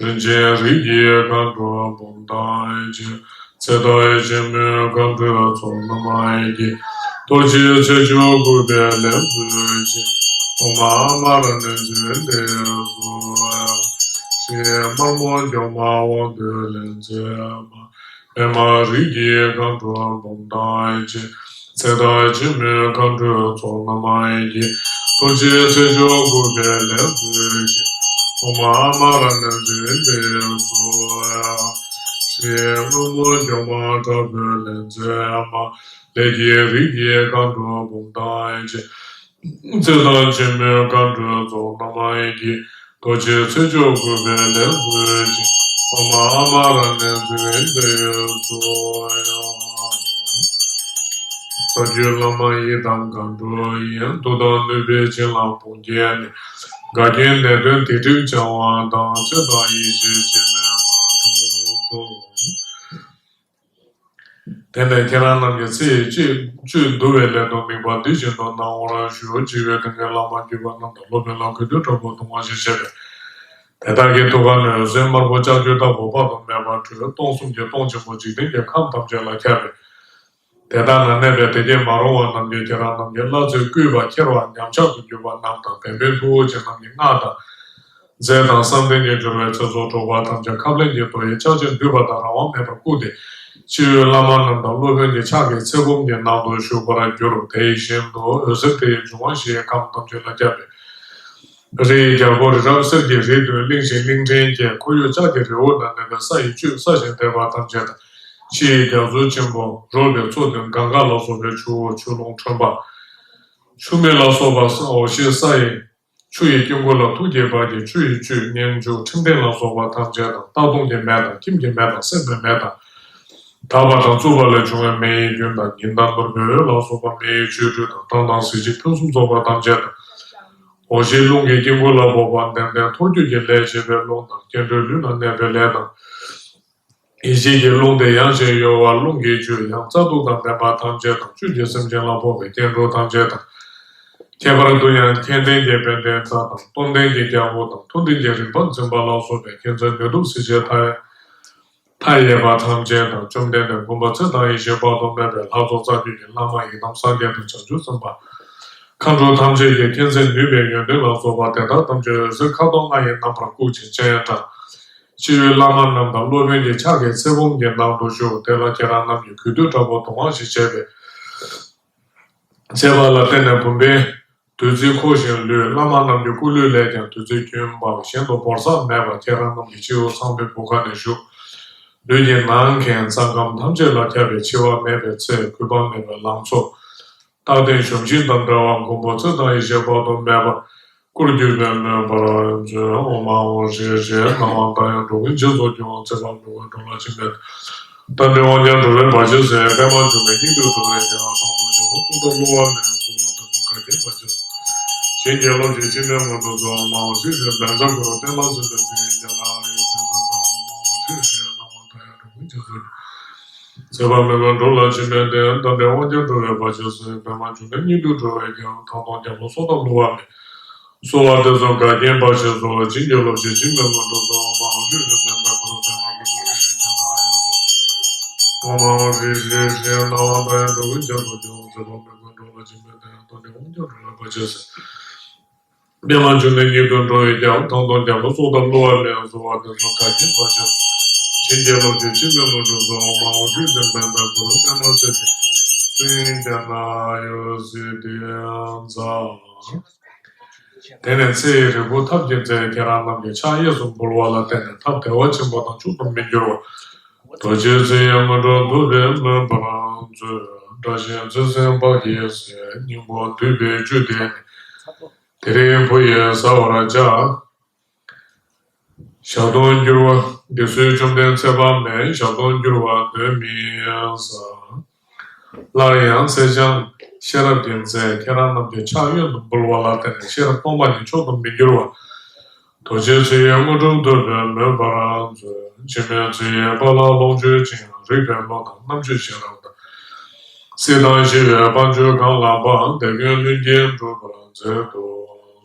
རིན་ཆེན་རིགས་ཀྱི་མཁའ་འགྲོ་འབུམ་དང་བཅས། ཚེ་དང་ཕྱི་མའི་མཁའ་འགྲོའི་ཚོགས་རྣམས་ཀྱིས། རྡོ་རྗེའི་ཚེ་མཆོག་བསྐུལ་བའི་ལེགས་མཛོད་ཅིང་། ཨོཾ་ཨ་མ་ར་ཎི་ཙི་ཝེ་ཏེ་སྭཱ་ཧཱ། སྲས་དམར་མོ་མགྱོགས་མ་དབང་པོའི་ལེགས་མཛད་མ། པདྨ་རིགས་ཀྱི་མཁའ་འགྲོ་འབུམ་དང་བཅས། ཚེ་དང་ཕྱི་མའི་མཁའ་འགྲོའི་ཚོགས་རྣམས་ཀྱིས། རྡོ་རྗེའི་ཚེ་མཆོག་བསྐུལ་བའི་ལེགས་མཛོད་ཅིང་། ཨོཾ་ཨ་མ་ར་ཎི་ཙི་ཝེ་ཏེ་སྭཱ་ཧཱ། སྲས་སྔོན་མོ་མགྱོགས་མ་དྲག་པོའི་ལེགས་མཛད་མ། ལས་ཀྱི་རིགས་ཀྱི་མཁའ་འགྲོ་འབུམ་དང་བཅས། ཚེ་དང་ཕྱི་མའི་མཁའ་འགྲོའི་ཚོགས་རྣམས་ཀྱིས། རྡོ་རྗེའི་ཚེ་མཆོག་བསྐུལ་བའི་ལེགས་མཛོད་ཅིང་། ཨོཾ་ཨ་མ་ར་ཎི་ཙི་ཝེ་ཏེ་སྭཱ་ཧཱ། རྩ་བརྒྱུད་བླ་མ་ཡི་དམ་མཁའ་འགྲོ་ཡི། མཐུ་དང་ནུས་པས་བྱིན་རླབས་དཔུང་རྒྱན་ནི། འགལ་རྐྱེན་ནད་གདོན་སྡིག་སྒྲིབ་སྦྱང་བ་དང་། ཚེ་དང་ཡེ་ཤེས་འཆི་མེད་དངོས་གྲུབ་ཐོབ། དེ་ནས་ཁྱེད་རང་རྣམས་ཀྱི་ཚེ་ཡི་བཅུད་བཅུད་བསྡུ་བའི་སླད་དུ་དམིགས་པ་འདི་བཞིན་དུ་གནང་བར་ཞུ། འཇིགས་པའི་གདོན་བགེགས་བླ་མ་བརྒྱུད་པ་རྣམས་དང་། སློབ་དཔོན་ལ་གུས་འདུད་དྲག་པོས་གདུང་བ་ཞིག་བྱས་པས། དེ་དག་གི་ཐུགས་ཀ་ནས་འོད་ཟེར་དམར་པོ་ལྕགས་ཀྱུ་ལྟ་བུ་དཔག་ཏུ་མེད་པ་འཕྲོས། སྟོང་གསུམ་གྱི་སྟོང་ཆེན་པོ་འཇིག་རྟེན་གྱི་ཁམས་ཐམས་ཅད་ལ་ཁྱབ་པས། དེ་དག་ན་གནས་པའི་བདེ་སྐྱིད་མ་རུངས་པ་རྣམས་ཀྱིས་ཁྱེད་རང་རྣམས་ཀྱི་བླ་ཚེ་བསྐུལ་བ་ཁྱེར་བ་ཉམས་ཆག་ཏུ་གྱུར་པ་རྣམས་དང་། བན་བོན་ཕྲུ་གུ་ཅན་རྣམས་ཀྱི་སྔགས་དང་། རྫས་དང་བསམ་གཏན་གྱི་སྦྱོར་བའི་ཚེ་སྲོག་འཕྲོག་པ་ཐམས་ཅད་ཁབ་ལེན་གྱི་མདོ་ཡི་ཕྱག་རྒྱས་བསྡུས་པ་དང་རང་དབང་མེད་པར་བཀུག་སྟེ། སྤྱི་བོའི་བླ་མ་རྣམས་དང་སློབ་དཔོན་གྱི་ཕྱག་གི་ཚེ་བུམ་གྱི་ནང་དུ་ཞུགས་པར་གྱུར། དེ་བཞིན་དུ་འོད་ཟེར་དེའི་འབྱུང་བ་བཞིའི་ཁམས་ཐམས་ཅད་ལ་ཁྱབ་པའི་རིའི་རྒྱལ་པོ་རི་རབ་གསེར་གྱི་རི་བདུན་གླིང་བཞི་གླིང་ཕྲན་བརྒྱད། ཁོར་ཡུག་ལྕགས་ཀྱི་རི་བོ་དང་ལྡན་པའི་ས་ཡི་བཅུད་བསྲེགས་ཤིང་བཏེགས་པ་ཐམས་ཅད་དང་། ཕྱི་ཡི་རྒྱ་མཚོ་ཆེན་པོ་རོལ་པའི་མཚོ་བདུན་གངྒཱ་ལ་སོགས་པའི་ཆུ་བོ་ཆུ་ཀླུང་ཁྲོན་པ། ཆུ་མིག་ལ་སོགས་པ་ས་འོ་ཞེས་ས་ཡི། ཆུ་ཡི་དཀྱིལ་འཁོར་ལ་ཐུགས་བསྐྱེད་པ་གྱི་ཆུ་ཡི་བཅུད་སྙན་བརྒྱུད་ཁྲིམས་ལྡན་ལ་སོགས་པ་ཐམས་ཅད་དང་། རྟ་གདོང་གི་མེ་དང་ཁྱིམ་གྱི་མེ་དང་སྲེག་པའི་མེ་དང་། དག་པ་དང་བཙུགས་པ་ལས་བྱུང་བའི་མེ་ཡི་རྒྱུན་དང་། ཉི་ཟླ་ནོར་བུའི་འོད་ལ་སོགས་པ་མེ་ཡི་བཅུད་སྤྲོས་དང་། སྤྲང་དང་གཟི་བརྗིད་ཕུན་སུམ་ཚོགས་པ་ཐམས་ཅད་དང་། འོ་ཞེས་རླུང་གི་དཀྱིལ་འཁོར་ལ་ཕོག་པ་ལྡེམ་ལྡེམ་ཐོར་རྒྱུད་ཀྱི་ལས་བྱེད་པའི་རླུང་དང་། སྐྱེ་འགྲོའི་ལུས་ལ་གནས་པའི་ལས་དང་། ཡེ་ཤེས་ཀྱི་རླུང་དེ་ཡང་ཞིང་གཡོ་བ་རླུང་གི་བཅུད་ཡང་རྩ་དུག་དང་ལྡན་པ་ཐམས་ཅད་དང་། བཅུད་ཀྱི་སེམས་ཅན་ལ་ཕོག་པའི་སྐྱེ་འགྲོ་ཐམས་ཅད་དང་། ཁྱད་པར་དུ་ཡང་མཁྱེན་ལྡན་གྱི་དཔལ་ལྡན་རྩ་དང་། སྟོབས་ལྡན་གྱི་རྒྱལ་པོ་དང་། མཐུ་ལྡན་གྱི་རིག་པ་འཛིན་པ་ལ་སོགས་པའི་མཁྱེན་བརྩེ་ནུས་སྟོབས་གཟི་བརྗིད་མཐའ་མཐའ་ཡས་པ་ཐམས་ཅད་དང་། བཅོམ་ལྡན་འདས་མགོན་པོ་ཚེ་དང་ཡེ་ཤེས་དཔག་ཏུ་མེད་པའི་ལྷ་ཚོགས་རྩ་བརྒྱུད་ཀྱི་བླ་མ་ཡི་དམ་སངས་རྒྱས་དང་བྱང་ཆུབ་སེམས་དཔའ་མཁའ་འགྲོ་ཐམས་ཅད་ཀྱི་མཁྱེན་བརྩེ་ནུས་པའི་ཡོན་ཏན་ལ་སོགས་པ་དེ་དག་ཐམས་ཅད་འོད་ཟེར་ཁ་དོག་ལྔ་ཡི་རྣམ་པར་བཀུག་ཅིང་སྤྱན་དྲངས། སྤྱི་བོའི་བླ་མ་རྣམས་དང་སློབ་དཔོན་གྱི་ཕྱག་གི་ཚེ་བུམ་གྱི་ནང་དུ་ཞུགས། དེ་ལ་ཁྱེད་རང་རྣམས་ཀྱིས་གུས་འདུད་དྲག་པོ་དུང་བ་བཞིན་བྱས་པའི་བྱས་པ་ལ་བརྟེན་ནས་བུམ་པའི་བདུད་རྩི་འཁོར་ཞིང་ལུས། བླ་མ་རྣམས་ཀྱི་སྐུ་ལུས་ལས་ཀྱང་བདུད་རྩི་རྒྱུན་འབར་བ་གཞན་དུ་བོར་ས་མེད་པར་ཁྱེད་རང་རྣམས་ཀྱི་སྤྱི་བོ་ཚངས་པའི་བུ་ག་ནས་ཞུགས། ལུས་ཀྱི་ནང་གི་རྩ་ཁམས་ཐམས་ཅད་ལ་ཁྱབ་པའི་འཆི་བ་མེད་པའི་ཚེ། རྒུད་པ་མེད་པའི་ལང་ཚོ། རྟག་བརྟན་གཞོམ་གཞིག་དང་བྲལ་བ་མགོན་པོ་ཚེ་དང་ཡེ་ཤེས་དཔག་ཏུ་མེད་པ། སྐུར་གྱུར་པའི་མོས་པར་མཛོད། ཨོཾ་ཨཱཿཧཱུྃ་ཧྲཱིཿ་ཧྲཱིཿ། སྣང་བ་མཐའ་ཡས་འགྲོ་ཀུན་རྗེས་སུ་སྐྱོང་བ། ཚེ་དཔག་མེད་ཀུན་འགྲོ་ལ་སྦྱིན་པའི་རྟེན། རྟ་མགྲིན་དབང་རྒྱལ་འགྲོ་བའི་བར་ཆད་སེལ། པདྨ་འབྱུང་གནས་སྙིགས་དུས་འགྲོ་བའི་རྒྱལ། ཐང་སྟོང་རྒྱལ་པོ་གཙུག་ཏོར་བསླུ་བ་མེད། གསོལ་བ་འདེབས་སོ་བདག་གིས་བར་ཆད་སོལ། བྱིན་གྱིས་རློབ་ཅིང་འཆི་མེད་སྔོན་དུ་སོང་། ཨོཾ་ཨཱཿཧཱུྃ་ཧྲཱིཿ་ཧྲཱིཿ། བཛྲ་གུ་རུ་པདྨ་སིདྡྷི་ཏྱ་ཡེ་ཛྙཱ་ན་ཨཱ་ཡུ་ཛི་ཏ་ཛཿ། ཨོཾ་ཨཱཿཧཱུྃ་ཧྲཱིཿ་ཧྲཱིཿ། སྣང་བ་མཐའ་ཡས་འགྲོ་ཀུན་རྗེས་སུ་སྐྱོང་། ཚེ་དཔག་མེད་ཀུན་འགྲོ་ལ་སྦྱིན་པའི་རྟེན། རྟ་མགྲིན་དབང་རྒྱལ་འགྲོ་བའི་བར་ཆད་སེལ། པདྨ་འབྱུང་གནས་སྙིགས་དུས་འགྲོ་བའི་རྒྱལ། ཐང་སྟོང་རྒྱལ་པོ་གསོལ་བ་འདེབས་སོ་བསླུ་བ་མེད། གསོལ་བ་འདེབས་སོ་བདག་གིས་བར་ཆད་སོལ། བྱིན་གྱིས་རློབ་ཅིང་འཆི་མེད་སྔོན་དུ་སོང་། ཨོཾ་ཨཱཿཧཱུྃ་ཧྲཱིཿ་ཧྲཱིཿ། བཛྲ་གུ་རུ་པདྨ་སིདྡྷི་ཏྱ་ཡེ་ཛྙཱ་ན་ཨཱ་ཡུ་ཛི་ཏ་ཛཿ། ཨོཾ་ཨཱཿཧཱུྃ་ཧྲཱིཿ་ཧྲཱིཿ་ཧྲཱིཿ། སྣང་བ་མཐའ་ཡས་འགྲོ་ཀུན་རྗེས་སུ་སྐྱོང་། ཚེ་དཔག་མེད་ཀུན་འགྲོ་ལ་སྦྱིན་པའི་རྟེན། རྟ་མགྲིན་དབང་རྒྱལ་འགྲོ་བའི་བར་ཆད་སེལ། པདྨ་འབྱུང་གནས་སྙིགས་དུས་འགྲོ་བའི་རྒྱལ། ཐང་སྟོང་རྒྱལ་པོ་གསོལ་བ་འདེབས་སོ་བསླུ་བ་མེད། གསོལ་བ་འདེབས་སོ་བདག་གིས་བར་ཆད་སོལ། བྱིན་གྱིས་རློབ་ཅིང་འཆི་མེད་སྔོན་དུ་སོང་། ཨོཾ་ཨཱཿཧཱུྃ་ཧྲཱིཿ་ཧྲཱིཿ། བཛྲ་གུ་རུ་པདྨ་སིདྡྷི་ཏྱ་ཡེ་ཛྙཱ་ན་ཨཱ་ཡུ་ཛི་ཏ་ཛཿ། དེ་ནས་ཚེ་ཡི་རིལ་བུ་ཐབས་ཀྱིས་མཛད། ཁྱེད་རང་རྣམས་ཀྱི་ཕྱག་གཡས་སུ་འབུལ་བ་ལ་བརྟེན་ནས་ཐབས་བདེ་བ་ཆེན་པོ་དང་མཆོག་ཏུ་མི་འགྱུར་བ། རྡོ་རྗེ་རྩེ་ཡི་དངོས་གྲུབ་ཐུབ་པས་མོས་པར་མཛོད། དགྲ་གཤེད་བརྩེ་སེམས་དཔའ་གིས་བསད། སྙིང་པོ་བསྡུས་པའི་བཅུད་དེ་ནི། དེ་རིང་བུ་ཡིས་ཟ་བར་བྱ། ཞག་དུང་འགྱུར་བ་འདི་ཚུ་བཅོམ་ལྡན་ཚེ་དཔག་མེད། ཞག་དུང་འགྱུར་བ་གདོན་མི་ཟ། སླར་ཡང་ཚེ་འཆང་ཤེས་རབ་ཀྱིས་མཛད། ཁྱེད་རང་རྣམས་ཀྱི་ཕྱག་གཡོན་དུ་འབུལ་བ་ལ་བརྟེན་ནས་ཤེས་རབ་སྟོང་པ་ཉིད་མཆོག་ཏུ་མི་འགྱུར་བ། རྡོ་རྗེ་རྩེ་ཡི་དངོས་གྲུབ་ཐོབ་པས་མོས་པར་མཛོད། འཆི་མེད་རྩེ་ཡི་དཔལ་ལ་ལོངས་སྤྱོད་ཅིང་། རིག་པའི་བློ་དང་རྣམ་དཔྱོད་ཤེས་རབ་དང་། སྲིད་དང་ཞི་བའི་དཔལ་འབྱོར་གང་ལགས་པ། དེ་ཀུན་ལྷུན་གྱིས་འགྲུབ་པར་མཛད་དུ་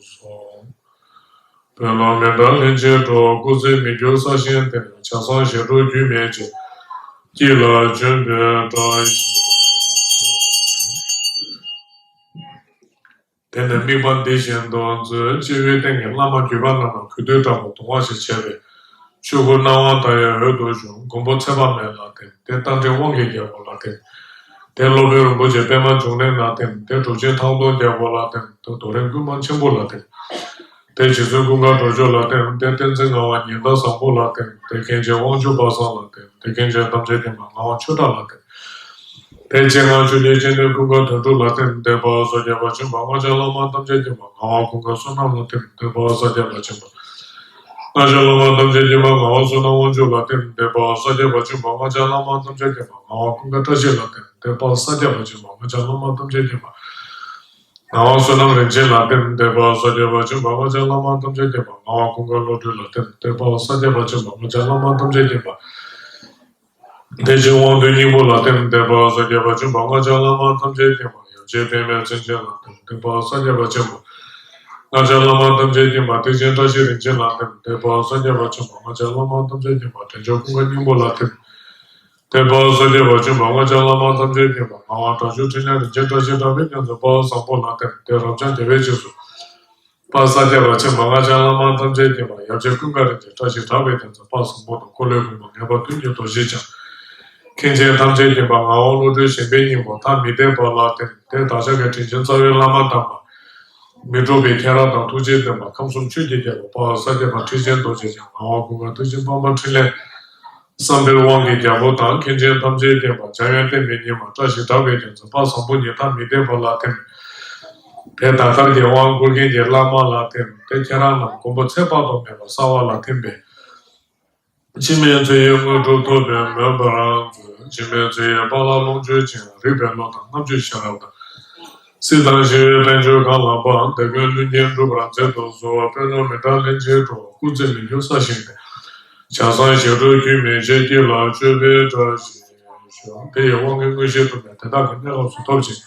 གསོལ། དཔོན་སློབ་མི་འབྲལ་ལྷན་ཅིག་འགྲོ། སྐུ་ཚེ་མི་འགྱུར་ས་ཞིང་དེར། ཆགས་སྡང་ཞེ་སྡང་རྒྱུན་མེད་ཅིང་། སྐྱིད་ལ་འབྱོན་པའི་བཀྲ་ཤིས་ཤོག། དེ་ནས་དམིགས་པ་འདི་བཞིན་དུ་མཛོད། སྤྱི་བོའི་སྟེང་གི་བླ་མ་གུས་པ་རྣམས་ལ་གུས་འདུད་དྲག་པོ་དུང་བ་ཞིག་བྱས་པས། ཆོས་སྐུ་སྣང་བ་མཐའ་ཡས་འོད་དུ་ཞུ། མགོན་པོ་ཚེ་དཔག་མེད་ལ་བརྟེན། དེ་རྟ་མགྲིན་དབང་གི་རྒྱལ་པོ་ལ་བརྟེན། དེ་སློབ་དཔོན་རིན་པོ་ཆེ་པདྨ་འབྱུང་གནས་ལ་བརྟེན། དེ་གྲུབ་ཆེན་ཐང་སྟོང་རྒྱལ་པོ་ལ་བརྟེན། དེ་རྡོ་རིང་ཀུན་སྤངས་ཆེན་པོ་ལ་བརྟེན། དེ་རྗེ་བཙུན་ཀུན་དགའ་གྲོལ་མཆོག་ལ་བརྟེན། དེ་བསྟན་འཛིན་ངག་དབང་ཉི་ཟླ་བཟང་པོ་ལ་བརྟེན། དེ་མཁན་ཆེན་དབང་ཕྱུག་པ་སངས་ལ་བརྟེན། དེ་མཁན་ཆེན་ཐམས་ཅད་མཁྱེན་པ་ངག་དབང་ཆོས་གྲགས་ལ་བརྟེན། དེ་སྤྱན་སྔར་ཆོས་རྗེ་སྤྱན་ལྡན་ཀུན་དགའ་དོན་གྲུབ་ལ་བརྟེན། དེ་དཔལ་ས་སྐྱ་པ་ཆེན་པོ་སྔགས་འཆང་བླ་མ་ཐམས་ཅད་མཁྱེན་པ་ངག་དབང་ཀུན་དགའ་བསོད་ནམས་ལ་བརྟེན། དེ་དཔལ་ས་སྐྱ་པ་ཆེན་པོ་སྔགས་འཆང་བླ་མ་ཐམས་ཅད་མཁྱེན་པ་ངག་དབང་བསོད་ནམས་དབང་ཕྱུག་ལ་བརྟེན། དེ་དཔལ་ས་སྐྱ་པ་ཆེན་པོ་སྔགས་འཆང་བླ་མ་ཐམས་ཅད་མཁྱེན་པ་ངག་དབང་ཀུན་དགའ་བཀྲ་ཤིས་ལ་བརྟེན། དེ་དཔལ་ས་སྐྱ་པ་ཆེན་པོ་སྔགས་འཆང་བླ་མ་ཐམས་ཅད་མཁྱེན་པ་ངག་དབང་བསོད་ནམས་རིན་ཆེན་ལ་བརྟེན། དེ་དཔལ་ས་སྐྱ་པ་ཆེན་པོ་སྔགས་འཆང་བླ་མ་ཐམས་ཅད་མཁྱེན་པ་ངག་དབང་ཀུན་དགའ་བློ་གྲོས་ལ་བརྟེན། དེ་དཔལ་ས་སྐྱ་པ་ཆེན་པོ་སྔགས་འཆང་བླ་མ་ཐམས་ཅད་མཁྱེན་པ། དེ་ཕྱིར་དབང་སྡུད་སྙིང་པོ་ལ་བརྟེན། དེ་དཔལ་ས་སྐྱ་པ་ཆེན་པོ་སྔགས་འཆང་བླ་མ་ཐམས་ཅད་མཁྱེན་པ། ཡབ་རྗེ་པདྨའི་མཚན་ཅན་ལ་བརྟེན། དེ་དཔལ་ས་སྐྱ་པ་ཆེན་པོ་སྔགས་འཆང་བླ་མ་ཐམས་ཅད་མཁྱེན་པ། ཐེག་ཆེན་བཀྲ་ཤིས་རིན་ཆེན་ལ་བརྟེན། དེ་དཔལ་ས་སྐྱ་པ་ཆེན་པོ་སྔགས་འཆང་བླ་མ་ཐམས་ཅད་མཁྱེན་པ། དྲན་མཆོག་ཀུན་དགའ་སྙིང་པོ་ལ་བརྟེན། དེ་དཔལ་ས་སྐྱ་པ་ཆེན་པོ་སྔགས་འཆང་བླ་མ་ཐམས་ཅད་མཁྱེན་པ། ངག་དབང་དྲག་ཤུལ་ཕྲིན་ལས་རིན་ཆེན་བཀྲ་ཤིས་གྲགས་པའི་གཉེན་ཚད་དཔལ་བཟང་པོ་ལ་བརྟེན། དེ་རབ་འབྱམས་རྒྱལ་བའི་རྗེས་སུ། དཔལ་ས་སྐྱ་པ་ཆེན་པོ་སྔགས་འཆང་བླ་མ་ཐམས་ཅད་མཁྱེན་པ། ཡབ་རྗེ་ཀུན་དགའ་རིན་ཆེན་བཀྲ་ཤིས་གྲགས་པའི་གདན་ས་དཔལ་བཟང་པོ་དང་། འཁོར་ལོའི་མགོན་པོ་ངེས་པར་དོན་གྱི་རྡོ་རྗེ་འཆང་ མཁན་ཆེན་ཐམས་ཅད་མཁྱེན་པ་ངག་དབང་བློ་གྲོས་གཞན་ཕན་སྙིང་པོ་ཐ་མི་དད་པ་ལ་བརྟེན་ཏེ། བདག་ཅག་གི་དྲིན་ཅན་རྩ་བའི་བླ་མ་དམ་པ་མི་འགྲོ་བའི་ཁྱེད་རང་དང་ཐུགས་རྗེའི་བསྟན་པ་ཁམས་གསུམ་ཆོས་ཀྱི་རྒྱལ་པོ་དཔལ་ས་སྐྱ་པ་ཁྲི་ཆེན་རྡོ་རྗེ་འཆང་ངག་དབང་ཀུན་དགའ་ཐུགས་རྗེ་འཕགས་པ་འཕྲིན་ལས་བསམ་འཕེལ་དབང་གི་རྒྱལ་པོ་དང་མཁན་ཆེན་ཐམས་ཅད་མཁྱེན་པ་འཇམ་དབྱངས་བསྟན་པའི་ཉི་མ་བཀྲ་ཤིས་གྲགས་པའི་རྒྱལ་མཚན་དཔལ་བཟང་པོ་ཉིད་ཐ་མི་དད་པ་ལ་བརྟེན་པའི་ད་ལྟར་གྱི་དབང་བསྐུར་མཁན་གྱི་བླ་མ་ལ་བརྟེན་ཏེ་ཁྱེད་རང་རྣམས་མགོན་པོ་ཚེ་དཔག་ཏུ་མེད་པ་གསང་བ་ལ་བརྟེན་པའི་འཆི་མེད་ཚེ་ཡི་དངོས་གྲུབ་ཐོབ་པའི་མོས་པ་རང་མཛོད། འཆི་མེད་ཚེ་ཡི་དཔལ་ལ་ལོངས་སྤྱོད་ཅིང་། རིག་པའི་བློ་དང་རྣམ་དཔྱོད་ཤེས་རབ་དང་། སྲིད་དང་ཞི་བའི་དལ་འབྱོར་གང་ལགས་པ། དེ་ཀུན་ལྷུན་གྱིས་འགྲུབ་པར་མཛད་དུ་གསོལ། དཔོན་སློབ་མི་དྲག་ལྷན་ཅིག་འགྲོ། སྐུ་ཚེ་མི་འགྱུར་ས་ཞིང་དེ། ཇ་བཟང་ཞབས་བྲོ་ཁྱུད་མེད་ཅེས་སྐྱིད་ལ་སྤྱོད་པའི་བཀྲ་ཤིས་ཤོག་དེ་ཡི་དབང་གིས་མངོན་ཤེས་ཐོབ་ནས་དེ་དག་གི་གནས་སྐབས་སུ་ཐོབ་ཅིང་།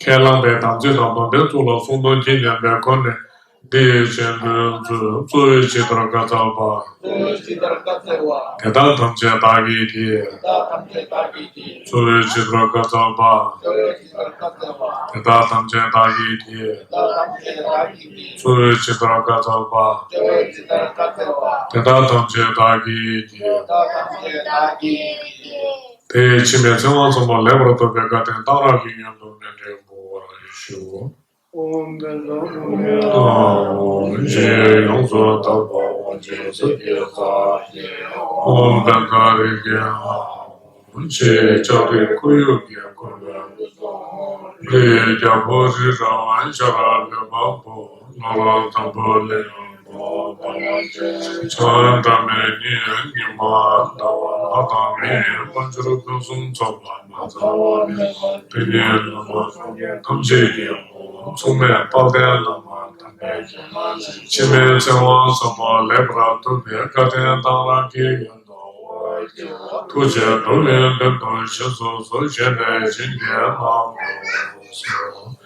ཁས་བླངས་པའི་དམ་ཚིག་དང་སྡོམ་པའི་ཚུལ་ལ་སྲུང་སྡོམ་གྱིས་མཉམ་པའི་སྒོ་ནས། འདི་ཡི་རྗེས་ཟློས་མཛོད། གཙོ་བོས་ཇི་ལྟར་བཀའ་སྩལ་པ། གཙོ་བོས་ཇི་ལྟར་བཀའ་སྩལ་པ། དེ་དག་ཐམས་ཅད་བདག་གིས་དེ། དེ་དག་ཐམས་ཅད་བདག་གིས་དེ། གཙོ་བོས་ཇི་ལྟར་བཀའ་སྩལ་པ། གཙོ་བོས་ཇི་ལྟར་བཀའ་སྩལ་པ། དེ་དག་ཐམས་ཅད་བདག་གིས་དེ། དེ་དག་ཐམས་ཅད་བདག་གིས་དེ། གཙོ་བོས་ཇི་ལྟར་བཀའ་སྩལ་པ། གཙོ་བོས་ཇི་ལྟར་བཀའ་སྩལ་པ། དེ་དག་ཐམས་ཅད་བདག་གིས་དེ། དེ་དག་ཐམས་ཅད་བདག་གིས་དེ། དེ་ཡི་འཆི་མེད་ཚེ་དབང་ཟབ་མོ་ལེགས་པར་ཐོབ་པའི་བཀའ་དྲིན་གཏང་རག་གི་ཡོན་དུ་མཎྜལ་འབུལ་བར་ཞུ། ཨོཾ་བཛྲ་ཨོཾ་ཨཱཿཧཱུྃ། ཡོངས་སུ་དག་པ་དབང་ཕྱུག་ཚེ་འདིའི་ས་ཡི། ཨོཾ་བཛྲ་རིག་པའི་ཨཱཿཧཱུྃ། ཕྱི་ཡི་ལྕགས་རི་ཁོར་ཡུག་གི་འཁོར་ལོའི་ལྷོ་ཡི་རྒྱལ་པོ་རི་རབ་ཤར་ལུས་འཕགས་པོ། ལྷོ་རོང་ཟམ་པ་ལས་འོད་འབར་བ། བྱང་སྒྲ་མེད་ཉི་འོད་ཉི་མ་ཟླ་བ་ལྷ་དང་མིའི་དཔལ་འབྱོར་ཕུན་སུམ་ཚོགས་པ་མ་ཚང་བ་མེད་པ། དེ་ཉིད་ལ་མ་སོགས་པ་ཐམས་ཅད་ཀྱི་དབང་མཚུངས་མེད་དཔལ་ལྡན་བླ་མ་དམ་པས་འཆི་མེད་ཚེ་དབང་ཟབ་མོ་ལེགས་པར་ཐོབ་པའི་བཀའ་དྲིན་གཏང་རག་གི་ཡོན་དུ་ཐུགས་རྗེས་འགྲོ་བའི་དོན་དུ་རྗེས་སུ་གསོལ་ཞེས་ནས་བྱིན་གྱིས་བརླབ་ཏུ་གསོལ།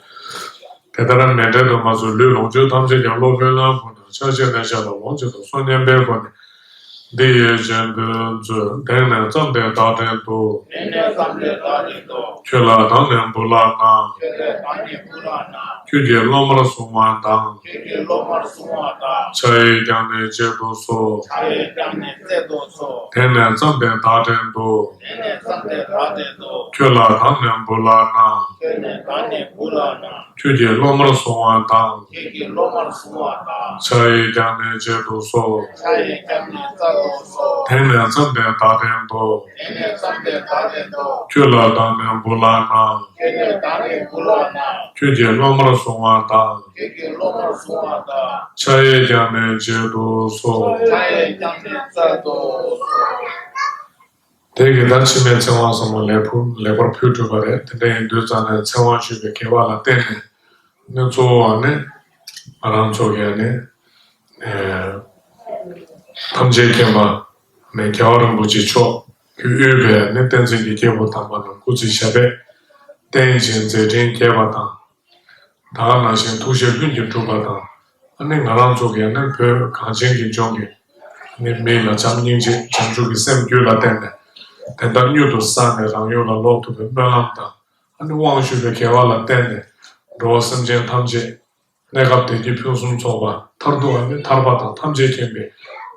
དེ་ལྟར་མཎྜལ་དུ་མ་ཚུད་ལུས་ལོངས་སྤྱོད་ཐམས་ཅད་ཀྱང་སློབ་དཔོན་ལ་ཕུལ་ན་ཕྱག་ཕྱི་ནས་ཕྱག་ལ་ལོངས་སྤྱོད་དུ་གསོལ་སྙམ་པའི་སྒོ་ནས། འདི་ཡི་རྗེས་ཟློས་མཛོད། དེང་ནས་བརྩམས་ཏེ་བདག་བྲན་དུ། དེང་ནས་བརྩམས་ཏེ་བདག་བྲན་དུ། ཁྱོད་ལ་དང་ནི་བུ་ལ་གནང་། ཁྱོད་ལ་དང་ནི་བུ་ལ་གནང་། ཁྱོད་ཀྱིས་སློབ་མར་བཟུང་བ་དང་། ཁྱོད་ཀྱིས་སློབ་མར་བཟུང་བ་དང་། ཕྱག་ཡིག་ཀྱང་ནི་བཅད་དུ་གསོལ། ཕྱག་ཡིག་ཀྱང་ནི་བཅད་དུ་གསོལ། དེང་ནས་བརྩམས་ཏེ་བདག་བྲན་དུ། དེང་ནས་བརྩམས་ཏེ་བདག་བྲན་དུ། ཁྱོད་ལ་དང་ནི་བུ་ལ་གནང་། ཁྱོད་ལ་དང་ནི་བུ་ལ་གནང་། ཁྱོད་ཀྱིས་སློབ་མར་བཟུང་བ་དང་། ཁྱོད་ཀྱིས་སློབ་མར་བཟུང་བ་དང་། ཕྱག་ཡིག་ཀྱང་ནི་བཅད་དུ་གསོལ། ཕྱག་ཡིག་ཀྱང་ནི་བཅད་དུ་གསོལ། དེང་ནས་བརྩམས་ཏེ་བདག་བྲན་དུ། དེང་ནས་བརྩམས་ཏེ་བདག་བྲན་དུ། ཁྱོད་ལ་དང་ནི་བུ་ལ་གནང་། ཁྱོད་ལ་དང་ནི་བུ་ལ་གནང་། ཁྱོད་ཀྱིས་སློབ་མར་བཟུང་བ་དང་། ཁྱོད་ཀྱིས་སློབ་མར་བཟུང་བ་དང་། ཕྱག་ཡིག་ཀྱང་ནི་བཅད་དུ་གསོལ། ཕྱག་ཡིག་ཀྱང་ནི་བཅད་དུ་གསོལ། དེ་གི་ད་འཆི་མེད་ཚེ་དབང་ཟབ་མོ་ལེགས་ཕུལ་ལེགས་པར་ཕུལ་གྲུབ་པ་རེད། དེ་འདྲ་ཡིན་དུས་ཙང་ནས་ཚེ་དབང་ཞུས་པའི་དགེ་བ་ལ་བརྟེན་ནས་ནི་གཙོ་བོ་བ་ནི་ང་རང་ཚོ་གི་ནི་ཨེ་ཐམས་ཅད་མཁྱེན་པ་ནི་རྒྱལ་བ་རིན་པོ་ཆེ་མཆོག་གིས་དབུས་པའི་ནི་བསྟན་འཛིན་གྱི་སྐྱེས་བུ་དམ་པ་རྣམས་སྐུ་ཚེ་ཞབས་པད་བརྟན་ཅིང་མཛད་འཕྲིན་རྒྱས་པ་དང་། ད་ག་ནང་བཞིན་ཐུགས་བཞེད་ལྷུན་གྱིས་གྲུབ་པ་དང་། ཨ་ནི་ང་རང་ཚོ་གི་ནི་བོད་གངས་ཅན་གྱི་ལྗོངས་ཀྱི་ནི་མི་ལ་བྱམས་སྙིང་རྗེ་བྱང་ཆུབ་ཀྱི་སེམས་རྒྱུད་ལ་བརྟེན་ནས་དེ་ལྟར་མྱུར་དུ་བསགས་ནས་རང་ཡུལ་ལ་ལོག་ཐུབ་པའི་སྨོན་ལམ་དང་། ཨ་ནི་དབང་ཞུས་པའི་དགེ་བ་ལ་བརྟེན་ནས་འགྲོ་བ་སེམས་ཅན་ཐམས་ཅད་གནས་སྐབས་བདེ་སྐྱིད་ཕུན་སུམ་ཚོགས་པ། མཐར་ཐུག་ཨ་ནི་ཐར་པ་དང་ཐམས་ཅད་མཁྱེན་པའི་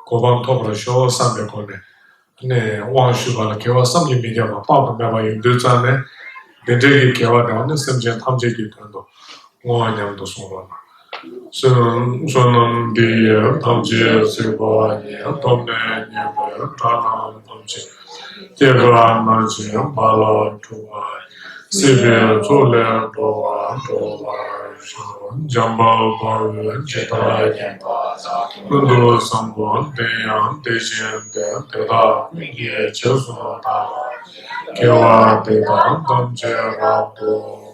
གོ་འཕང་ཐོབ་པར་ཤོག་བསམ་པའི་སྒོ་ནས། ནས་དབང་ཞུས་པ་ལ་དགེ་བ་བསམ་གྱིས་མི་ཁྱབ་པ་དཔག་ཏུ་མེད་པ་ཡོད་དུས་ཙང་ནས། འདི་འདྲའི་གི་དགེ་བ་དེ་ནི་སེམས་ཅན་ཐམས་ཅད་ཀྱི་དོན་དུ་བསྔོ་བ་སྙམ་དུ་གསུངས་པ་ལ། བསོད་བསོད་ནམས་འདི་ཡིས་ཐམས་ཅད་གཟིགས་པ་ཉིད། ཐོབ་ནས་ཉེས་པའི་དགྲ་རྣམས་ཕམ་བྱས་ཏེ། སྐྱེ་རྒ་ན་འཆིའི་རྦ་རླབས་འཁྲུགས་པ་ཡི། སྲིད་པའི་མཚོ་ལས་འགྲོ་བ་སྒྲོལ་བར་ཤོག་འཇམ་དཔལ་དཔའ་བོས་ཇི་ལྟར་མཁྱེན་པ་དང་། ཀུན་ཏུ་བཟང་པོ་དེ་ཡང་དེ་བཞིན་ཏེ། དེ་དག་ཀུན་གྱི་རྗེས་སུ་བདག་སློབ་ཅིང་། དགེ་བ་འདི་དག་ཐམས་ཅད་རབ་ཏུ་བསྔོ།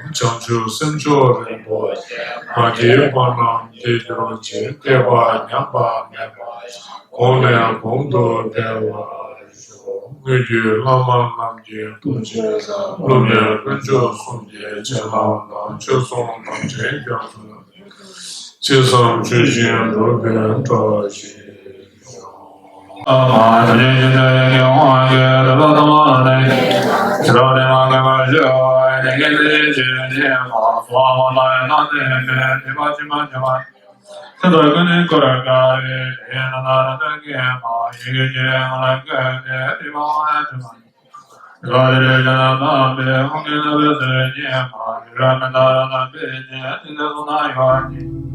བྱང་ཆུབ་སེམས་མཆོག་རིན་པོ་ཆེ། ང་བགྱིས་པ་རྣམས་བགྱིད་གྱུར་ཅིག་སྐྱེས་པ་ཉམས་པ་མེད་པ་ཞིང་། གོང་ནས་གོང་དུ་འཕེལ་བར་ཤོག་དངོས་བརྒྱུད་བླ་མ་རྣམས་ཀྱི་ཐུགས་རྗེས། སློབ་མའི་དཀོན་མཆོག་གསུམ་གྱི་བྱིན་རླབས་དང་། ཆོས་སྲུང་དམ་ཅན་སྐྱབས་སུ། ཅི་བསམ་ཆོས་བཞིན་འགྲུབ་པའི་བཀྲ་ཤིས་ཤོག་ར་རེ་རེ་ཞེ་ན་དམ་པའི་ཧཱུྃ་གི་རྣམ་པའི་ཚེ་ཉིད་མ་ར་མི་ད་ར་དམ་པའི་ཉེ་ཉི་ཟེར་སོང་ན་ཡོད་ཉིད།